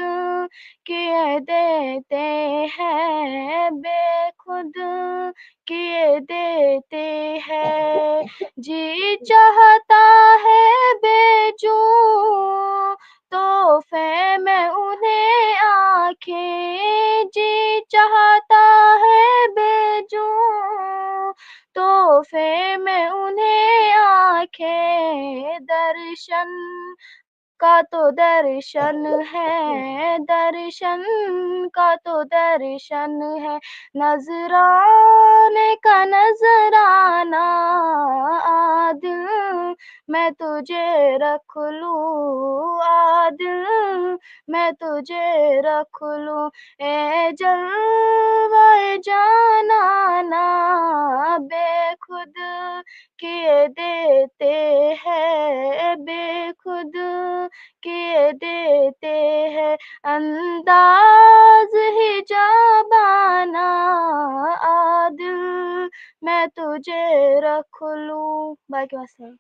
کیے دیتے ہیں، بے خود کیے دیتے ہیں۔ جی چاہتا ہے بے جوں تحفے میں انہیں آنکھیں، جی چاہتا ہے بے جوں تحفے میں انہیں آنکھیں۔ درشن کا تو درشن ہے، درشن کا تو درشن ہے، نذرانے کا نذرانہ، آ دل میں تجھے رکھ لوں، آ دل میں تجھے رکھ لوں۔ اے جلوہ جانانا، بے خود کیے دیتے ہیں، بے خود کیے دیتے ہیں۔ انداز حجابانہ، آ دل میں تجھے رکھ لوں۔ باقی وسلام۔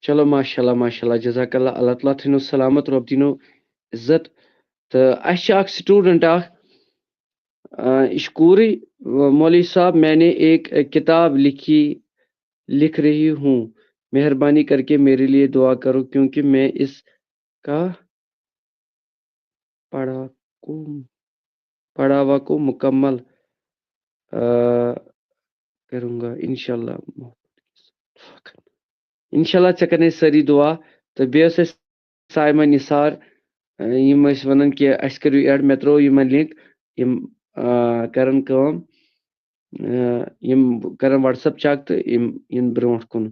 چلو، ماشاءاللہ، ماشاءاللہ، جزاک اللہ، اللہ تعالیٰ تھٲینو سلامت، رۄب دِنو عزت۔ تہٕ اَسہِ چھِ اکھ student اکھ، अ, इश्कूरी, अ, मौलवी साहब, मैंने एक, अ, किताब लिखी, लिख रही हूँ। मेहरबानी करके मेरे लिए दुआ करो, क्योंकि मैं इसका पढ़ा को, पढ़ावा को मुकम्मल, अ, करूँगा, इंशाल्लाह। انشاءاللہ ژےٚ کَرنَے سٲری دُعا۔ تہٕ بیٚیہِ ٲس اَسہِ سایمہ نثار، اَ، یِم ٲسۍ وَنان کہِ اَسہِ کٔرِو add، مےٚ ترٛوو یِمَن link، یِم، اَ، کَرَن کٲم، اَ، یِم کَرَن WhatsApp check تہٕ یِم یِن برٛونٛٹھ کُن۔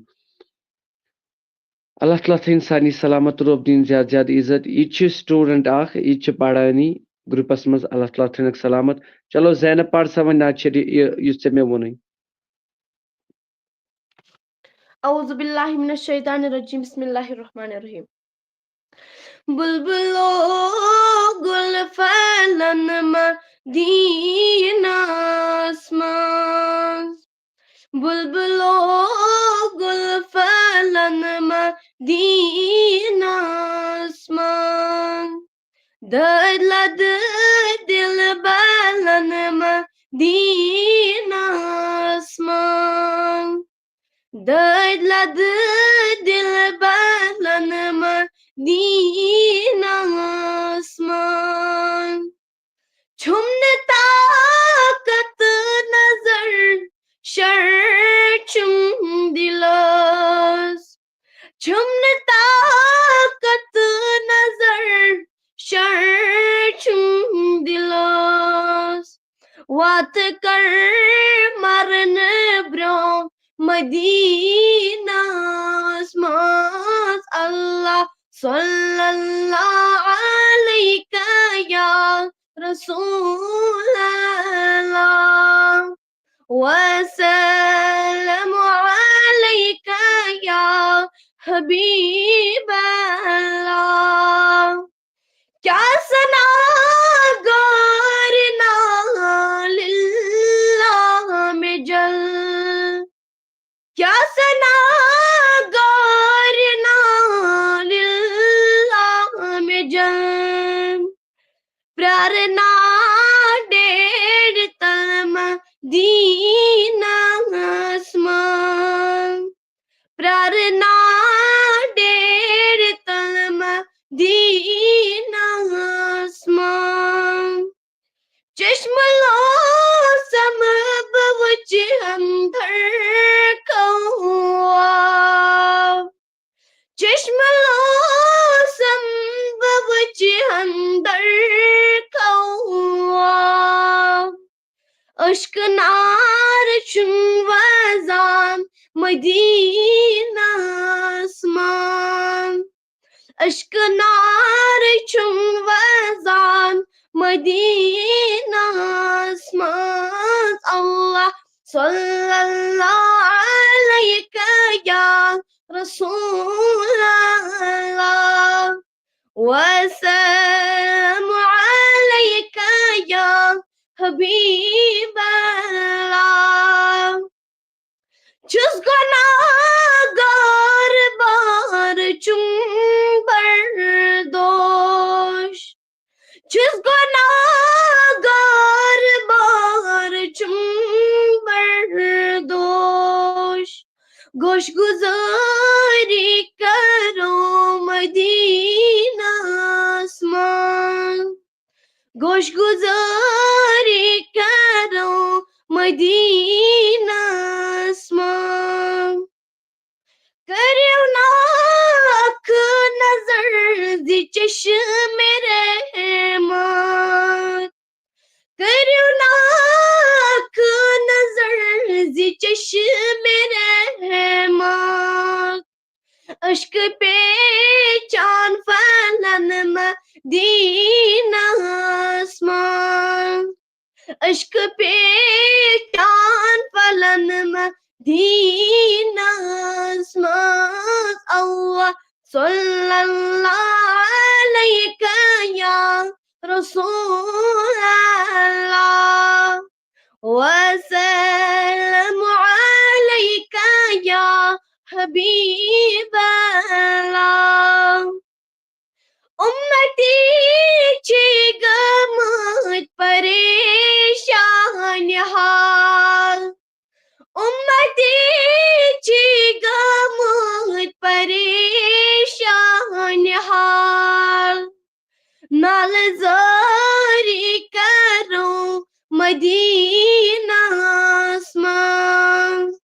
اللہ تعالیٰ تھٲیِن سارنٕے سلامت، رۄب دِیِن زیادٕ زیادٕ عزت۔ یہِ تہِ چھُ student اَکھ، یہِ تہِ چھُ پَرٲنی groupس منٛز۔ اللہ تعالیٰ تھٲینَکھ سلامت۔ چلو زینب، پَر سا وۄنۍ نعت شریٖف یہِ، یُس ژےٚ مےٚ ووٚنُے۔ أعوذ باللہ من الشیطان الرجیم، بسم اللہ الرحمن الرحیم۔ بلبلو گل پھلن مدینس منٛز، بلبلو گل پھلن مدینس منٛز، دٲدۍ لدٕ دِل بلن مدینس منٛز، دٲدۍ لدٕ دِل بلن مدینس منٛز۔ چھُم نہٕ طاقت نظر شرچُم دِلس، چھُم نہٕ طاقت نظر شرچُم دِلس۔ واتہٕ کر مرنہٕ برٛونٛہہ مدینس منٛز۔ اللہ صلی اللہ علیک یا رسول اللہ، وسلم علیک یا حبیب اللہ۔ کیا ثنا گارنا للہ میں جل، کیا ثنا گارنا للہ میں جل، پرارنا ڈیڑھ تل مدینس منٛز، پرارنا ڈیڑھ تل مدینس منٛز۔ چشم لوسم بہ وچھ اندر کوا، چشم لوسم بہ وچھ اندر کوا۔ عشق نار چھُم وزان مدینس منٛز، عشق نار چھُم وزان مدینس منٛز۔ اللہ صلی اللہ علیک یا رسول اللہ، وسلم علیک یا حبیب اللہ۔ چھُس گۄناہگار بار چھُم بردوش، چھُس گۄناہگار بار چھُم بردوش۔ گوش گُزٲری کرو مدینس منٛز، گوش گُزٲری کرو مدینس منٛز۔ کٔرِو نا اکھ نظر زِ چشم رحمت، کٔرِو نا اکھ نظر زِ چشم رحمت۔ عشق پیچان پھلن مدینس منٛز، عشق پیچان پھلن مدینس منٛز۔ اللہ صلی اللہ علیک یا رسول اللہ، وسلم علیک یا حبیب اللہ۔ اُمتی چھِ گٔمٕتۍ پریشان۔ نالہٕ زٲری کرو مدینس منٛز،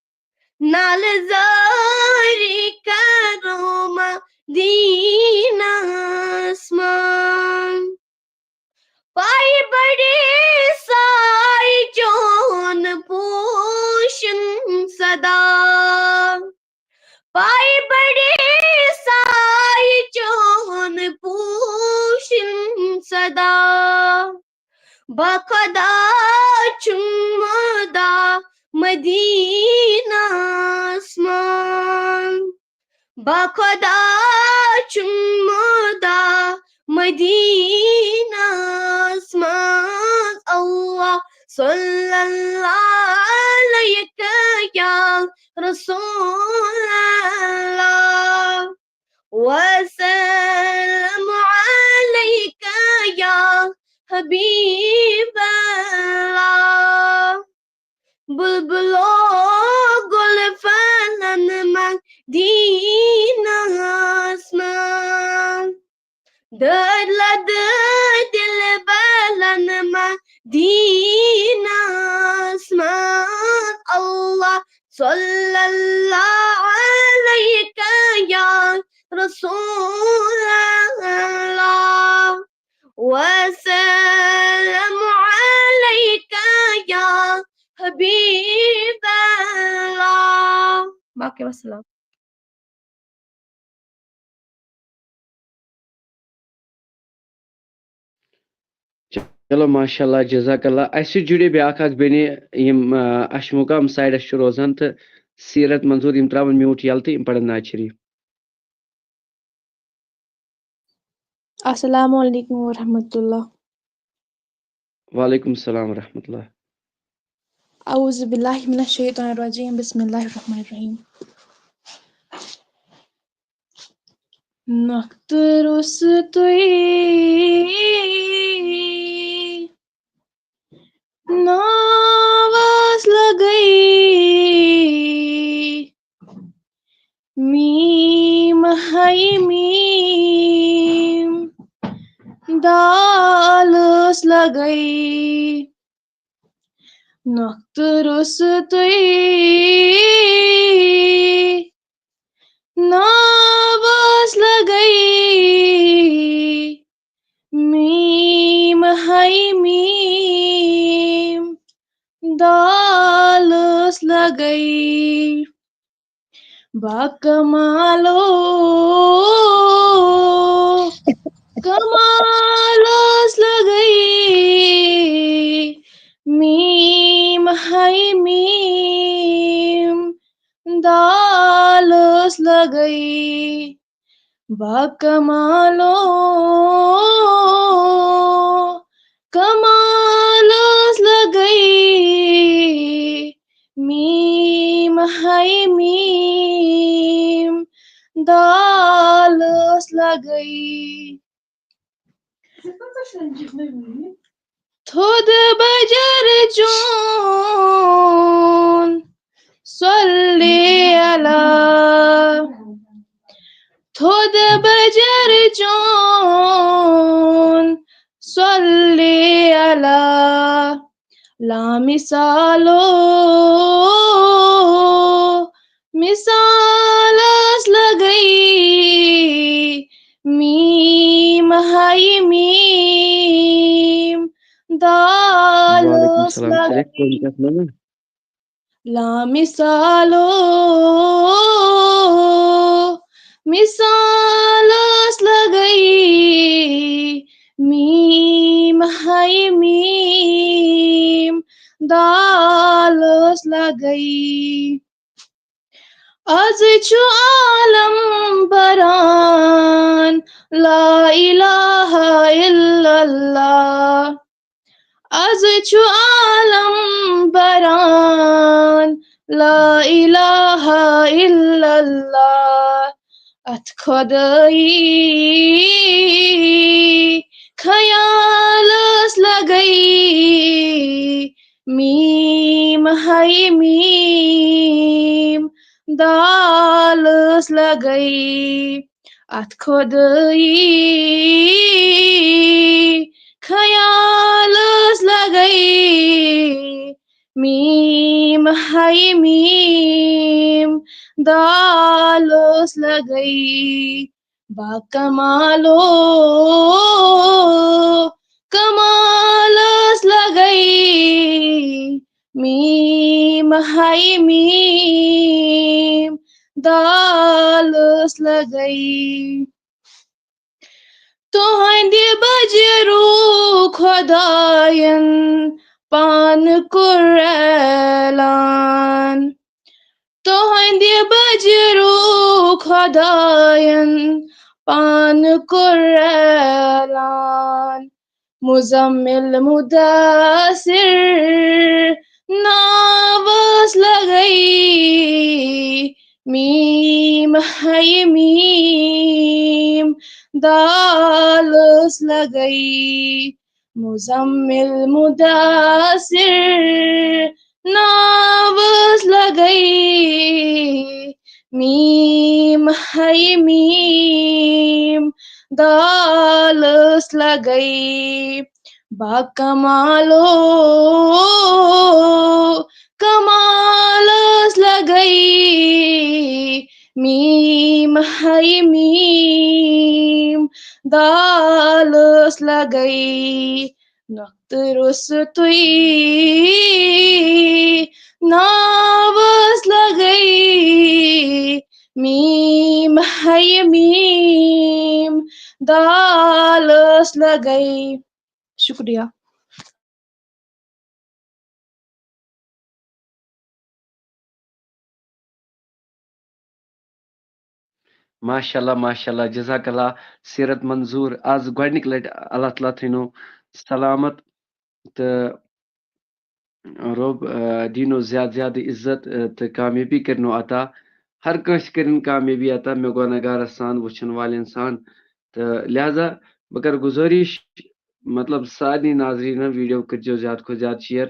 نالہٕ زٲری کرو مدینس منٛز۔ پاے بڑے ساے چون پوشن صدا، پاے بڑے ساے چون پوشن صدا۔ با خدا چھُم مُدا مدینس منٛز، با خدا چھُم مُدا مدینس منٛز۔ اللہ صلی اللہ علیک یا رسول اللہ، وسلم علیک یا حبیب اللہ۔ بلبلو گل فنن مدینس منٛز، دٲدۍ لدٲدۍ دِل بلن مدینس منٛز۔ اللہ صلی اللہ علیک یا رسول اللہ، وسلم علیک یا حبیب اللہ۔ باقی وسلام۔ چلو، ماشاء اللہ، جزاک اللہ۔ اَسہِ سۭتۍ جُڑے بیٛاکھ اکھ بیٚنہِ، یِم، آ، اشمُقام سایڈَس چھِ روزان، تہٕ سیٖرت منظور، یِم ترٛاوَن میوٗٹ یَلہٕ تہٕ یِم پَرَن نعت شریٖف۔ السلام علیکم ورحمۃ اللہ۔ وعلیکم السلام ورحمۃ اللہ۔ اعوذ باللہ من الشیطان الرجیم، بسم اللہ الرحمن الرحیم۔ نۄختہٕ روٚستُے ناوَس لَگَے میٖم ہَے میٖم، دالَس لَگَے۔ نۄختہٕ روٚستُے ناوَس لَگَے میٖم ہَے میٖم، دالَس لَگَے۔ با کمالو کمالَس لَگَے میٖم ہَے میٖم، دالَس لَگَے۔ با کمالو کمالَس لَگَے میٖم ہَے میٖم، دالَس لَگَے۔ تھوٚد بجر چون صلی علی، تھوٚد بجر چون صلی علی، لامثالو مثالَس لَگَے میٖم ہَے میٖم، وعلیکم دالَس السلام۔ لَگَے۔ لامثالو مثالَس لَگَے میٖم ہَے میٖم، دالَس لَگَے۔ از چھُ عالم بران لا الہ الا اللہ۔ از چھُ عالم بران لا الہ الا اللہ۔ اتھ خدٲیی خیالَس لَگَے میٖم ہَے میٖم، دالَس لَگَے۔ اتھ خۄدٲیی خیالس لگے، میم ہے میم دالس لگے، با کمالو کمالس لگے، میم ہے میم دالس لگے۔ تہنٛدِ بجرو خۄدایَن پانہٕ کوٚر اعلان۔ تہنٛدِ بجرو خۄدایَن پانہٕ کوٚر اعلان۔ مزمل مدثر ناوس لگے، میم ہے میم دالس لگے۔ مزمل مدثر ناوس لگے، میم ہے میم دالس لگے۔ با کمالو کمالس لگے، میم ہے میم دالس لگے۔ نقطہٕ روٚستُے ناوس لگے، میم ہے میم دالس لگے۔ شکریہ۔ ماشاء اللہ، ماشاء اللہ، جزاک اللہ۔ سیرت منظور، آز گۄڈنِک لٹہِ اللہ تعالیٰ تھٲینو سلامت تہٕ رۄب، آ، دیٖنو زیادٕ زیادٕ عزت، آ، تہٕ کامیٲبی کٔرِنو عطا۔ ہر کٲنٛسہِ کٔرِن کامیٲبی عطا، مےٚ گۄناہ گارس سان، وٕچھن والٮ۪ن سان۔ تہٕ لہذا بہٕ کرٕ گُزٲرِش، مطلب، سارنٕے ناظریٖنن ویٖڈیو کٔرۍزیو زیادٕ کھۄتہٕ زیادٕ شیئر،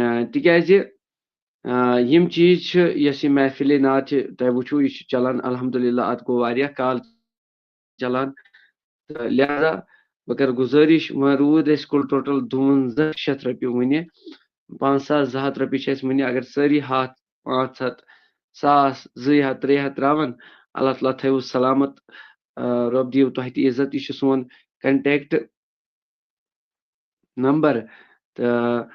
آ، تِکیازِ آ، یِم چیٖز چھِ، یۄس یہِ محفلِ نعت چھِ، تۄہہِ وٕچھِو، یہِ چھُ چلان، الحمدللہ، اَتھ گوٚو واریاہ کال چلان۔ تہٕ لہذا بہٕ کرٕ گُزٲرِش، وۄنۍ روٗد اَسہِ کُل ٹوٹل دُوَنزاہ شیٚتھ رۄپیہِ وٕنہِ، پانٛژھ ساس زٕ ہَتھ رۄپیہِ چھِ اَسہِ وٕنہِ۔ اگر سٲری ہَتھ، پانٛژھ ہَتھ، ساس، زٕے ہَتھ، ترٛےٚ ہَتھ ترٛاوَن، اللہ تعالیٰ تھٲیِو سلامت، آ، رۄب دِیِو تۄہہِ تہِ عزت۔ یہِ چھُ سون contact number تہٕ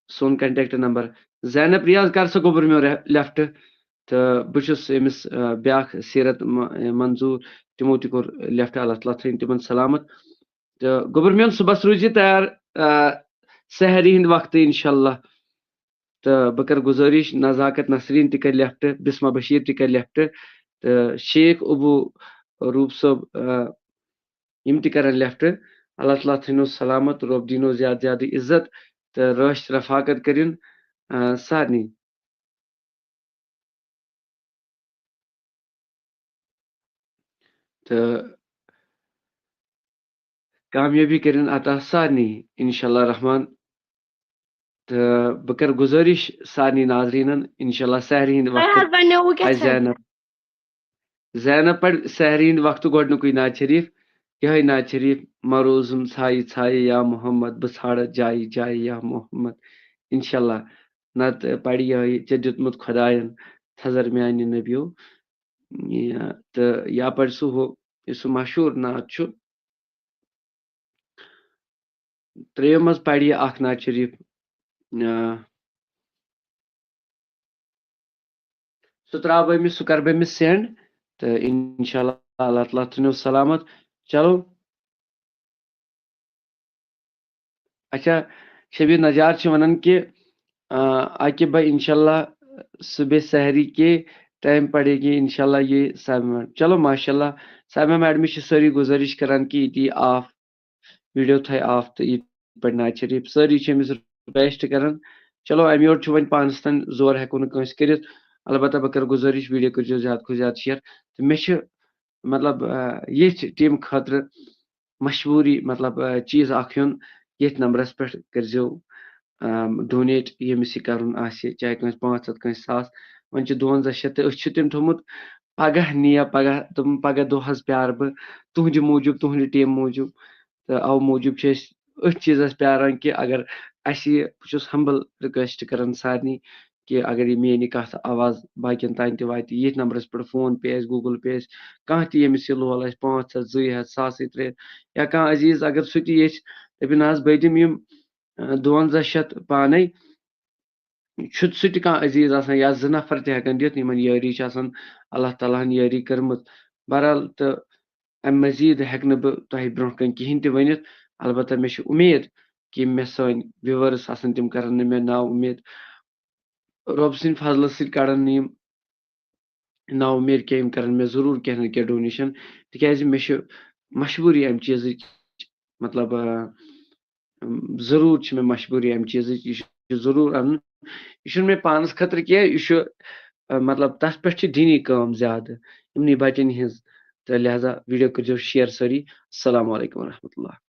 سون contact number۔ زینب ریاض، کر سا گوٚبُر میون re-، left۔ تہٕ بہٕ چھُس أمِس، آ، بیٛاکھ سیرت م-، منظور، تِمو تہِ کوٚر left، اللہ تعالیٰ تھٲیِن تِمن سلامت۔ تہٕ گوٚبُر میون، صُبحس روٗزِ تیار، آ، سحری ہِنٛدِ وقتہٕ انشاءاللہ۔ تہٕ بہٕ کرٕ گُزٲرِش، نزاکت نسریٖن تہِ کرِ left، بسمہ بشیٖر تہِ کرِ left، تہٕ شیخ ابو روٗپ صٲب، آ، یِم تہِ کرن left۔ اللہ تعالیٰ تھٲینو سلامت، رۄب دیٖنو زیادٕ زیادٕ عزت تہٕ رٲچھ رفاقت کٔرِن، آ، سارنٕے۔ تہٕ کامیٲبی کٔرِن عطا سارنٕے، انشاءاللہ رحمان۔ تہٕ بہٕ کرٕ گُزٲرِش سارنٕے ناظریٖنن، انشاءاللہ سحری ہِنٛدِ تۄہہِ وقتہٕ حظ بنیووُ کیٛاہ پَزِ تھٲوِو؟ زینب، زینب پَرِ سحری ہِنٛدِ وقتہٕ گۄڈٕنیُکُے نعت شریٖف، یِہوٚے نعت شریٖف، مروزم ژھایہِ ژھایہِ یا محمد، بہٕ ژھانٛڈٕ جایہِ جایہِ یا محمد، انشاءاللہ۔ نتہٕ پَرِ یِہوٚے، ژےٚ دیُتمُت خۄدایَن تھزر میٛانہِ نبیو۔ یا، تہٕ یا پَرِ سُہ ہُہ، یُس سُہ مشہوٗر نعت چھُ، ترٛیٚیو منٛز پَرِ یہِ اکھ نعت شریٖف۔ آ، سُہ ترٛاوٕ بہٕ أمِس، سُہ کَرٕ بہٕ أمِس send۔ تہٕ انشاءاللہ، اللہ تعالیٰ تھٲینو سلامت۔ چلو۔ اچھا، شبیر نجار چھِ وَنان کہِ، آ، اَکہِ بہٕ انشاءاللہ صبح سحری کے ٹائم پڑھے گی انشاءاللہ یہ سائمہ۔ چلو، ماشاءاللہ۔ سائمہ میڈمہِ چھِ سٲری گُزٲرِش کران کہِ یہِ دِیہِ off، ویٖڈیو تھایہِ off تہٕ یہِ پَرِ نعت شریٖف۔ سٲری چھِ أمِس request کران۔ چلو، اَمہِ یورٕ چھُ وۄنۍ پانَس تام زور، ہٮ۪کو نہٕ کٲنٛسہِ کٔرِتھ۔ البتہ بہٕ کرٕ گُزٲرِش، ویٖڈیو کٔرۍزیو زیادٕ کھۄتہٕ زیادٕ share۔ تہٕ مےٚ چھِ، مطلب، آ، ییٚتھۍ team خٲطرٕ مجبوٗری، مطلب، آ، چیٖز اکھ ہیوٚن، ییٚتھۍ نمبرَس پٮ۪ٹھ کٔرۍزیو، آ، donate، ییٚمِس یہِ کَرُن آسہِ، چاہے کٲنٛسہِ پانٛژھ ہَتھ، کٲنٛسہِ ساس۔ وۄنۍ چھِ دُوَنزاہ شیٚتھ تہٕ أسۍ چھِ تٔمۍ تھوٚمُت، پگاہ نِیا پگاہ، دوٚپُن، "پگاہ دۄہ حظ پیارٕ بہٕ تُہنٛدِ موٗجوٗب، تُہنٛدِ ٹیٖم موٗجوٗب۔" تہٕ اَوٕ موٗجوٗب چھِ أسۍ أتھۍ چیٖزَس پیاران کہِ اگر اَسہِ یہِ، بہٕ چھُس humble request کران سارنٕے کہِ اگر یہِ میٛٲنۍ یہِ کَتھ آواز باقیَن تام تہِ واتہِ، ییٚتھۍ نمبرَس پٮ۪ٹھ PhonePe آسہِ، Google Pay آسہِ، کانٛہہ تہِ ییٚمِس یہِ لول آسہِ، پانٛژھ ہَتھ، زٕے ہَتھ، ساسٕے، ترٛےٚ ہَتھ، یا کانٛہہ عزیٖز اگر سُہ تہِ ییٚژھِ، دَپہِ، "نہ حظ، بہٕ دِمہٕ یِم، اَ، دُوَنزاہ شیٚتھ پانَے۔" چھُ سُہ تہِ کانٛہہ عزیٖز آسان یا زٕ نفر تہِ ہٮ۪کان دِتھ، یِمن یٲری چھِ آسان، اللہ تعالیٰ ہن یٲری کٔرمٕژ۔ بہرحال، تہٕ اَمہِ مزیٖد ہٮ۪کہٕ نہٕ بہٕ تۄہہِ برٛونٛہہ کَنہِ کِہیٖنۍ تہِ ؤنِتھ۔ البتہ مےٚ چھِ اُمید کہِ مےٚ سٲنۍ viewers آسَن، تِم کَرَن نہٕ مےٚ نا اُمید۔ رۄب سٕنٛدِ فضلہٕ سۭتۍ کَڑَن نہٕ یِم نا اُمید کینٛہہ، یِم کَرَن مےٚ ضروٗر کینٛہہ نَتہٕ کینٛہہ donation، تِکیٛازِ مےٚ چھِ مجبوٗری اَمہِ چیٖزٕچ، مطلب، آ، ضروٗر چھِ مےٚ مجبوٗری اَمہِ چیٖزٕچ، یہِ چھُ ضروٗر اَنُن۔ یہِ چھُنہٕ مےٚ پانَس خٲطرٕ کینٛہہ، یہِ چھُ، آ، مطلب، تَتھ پٮ۪ٹھ چھِ دیٖنی کٲم زیادٕ، یِمنٕے بَچَن ہِنٛز۔ تہٕ لہذا video کٔرۍزیو share سٲری۔ السلام علیکم ورحمۃ اللہ۔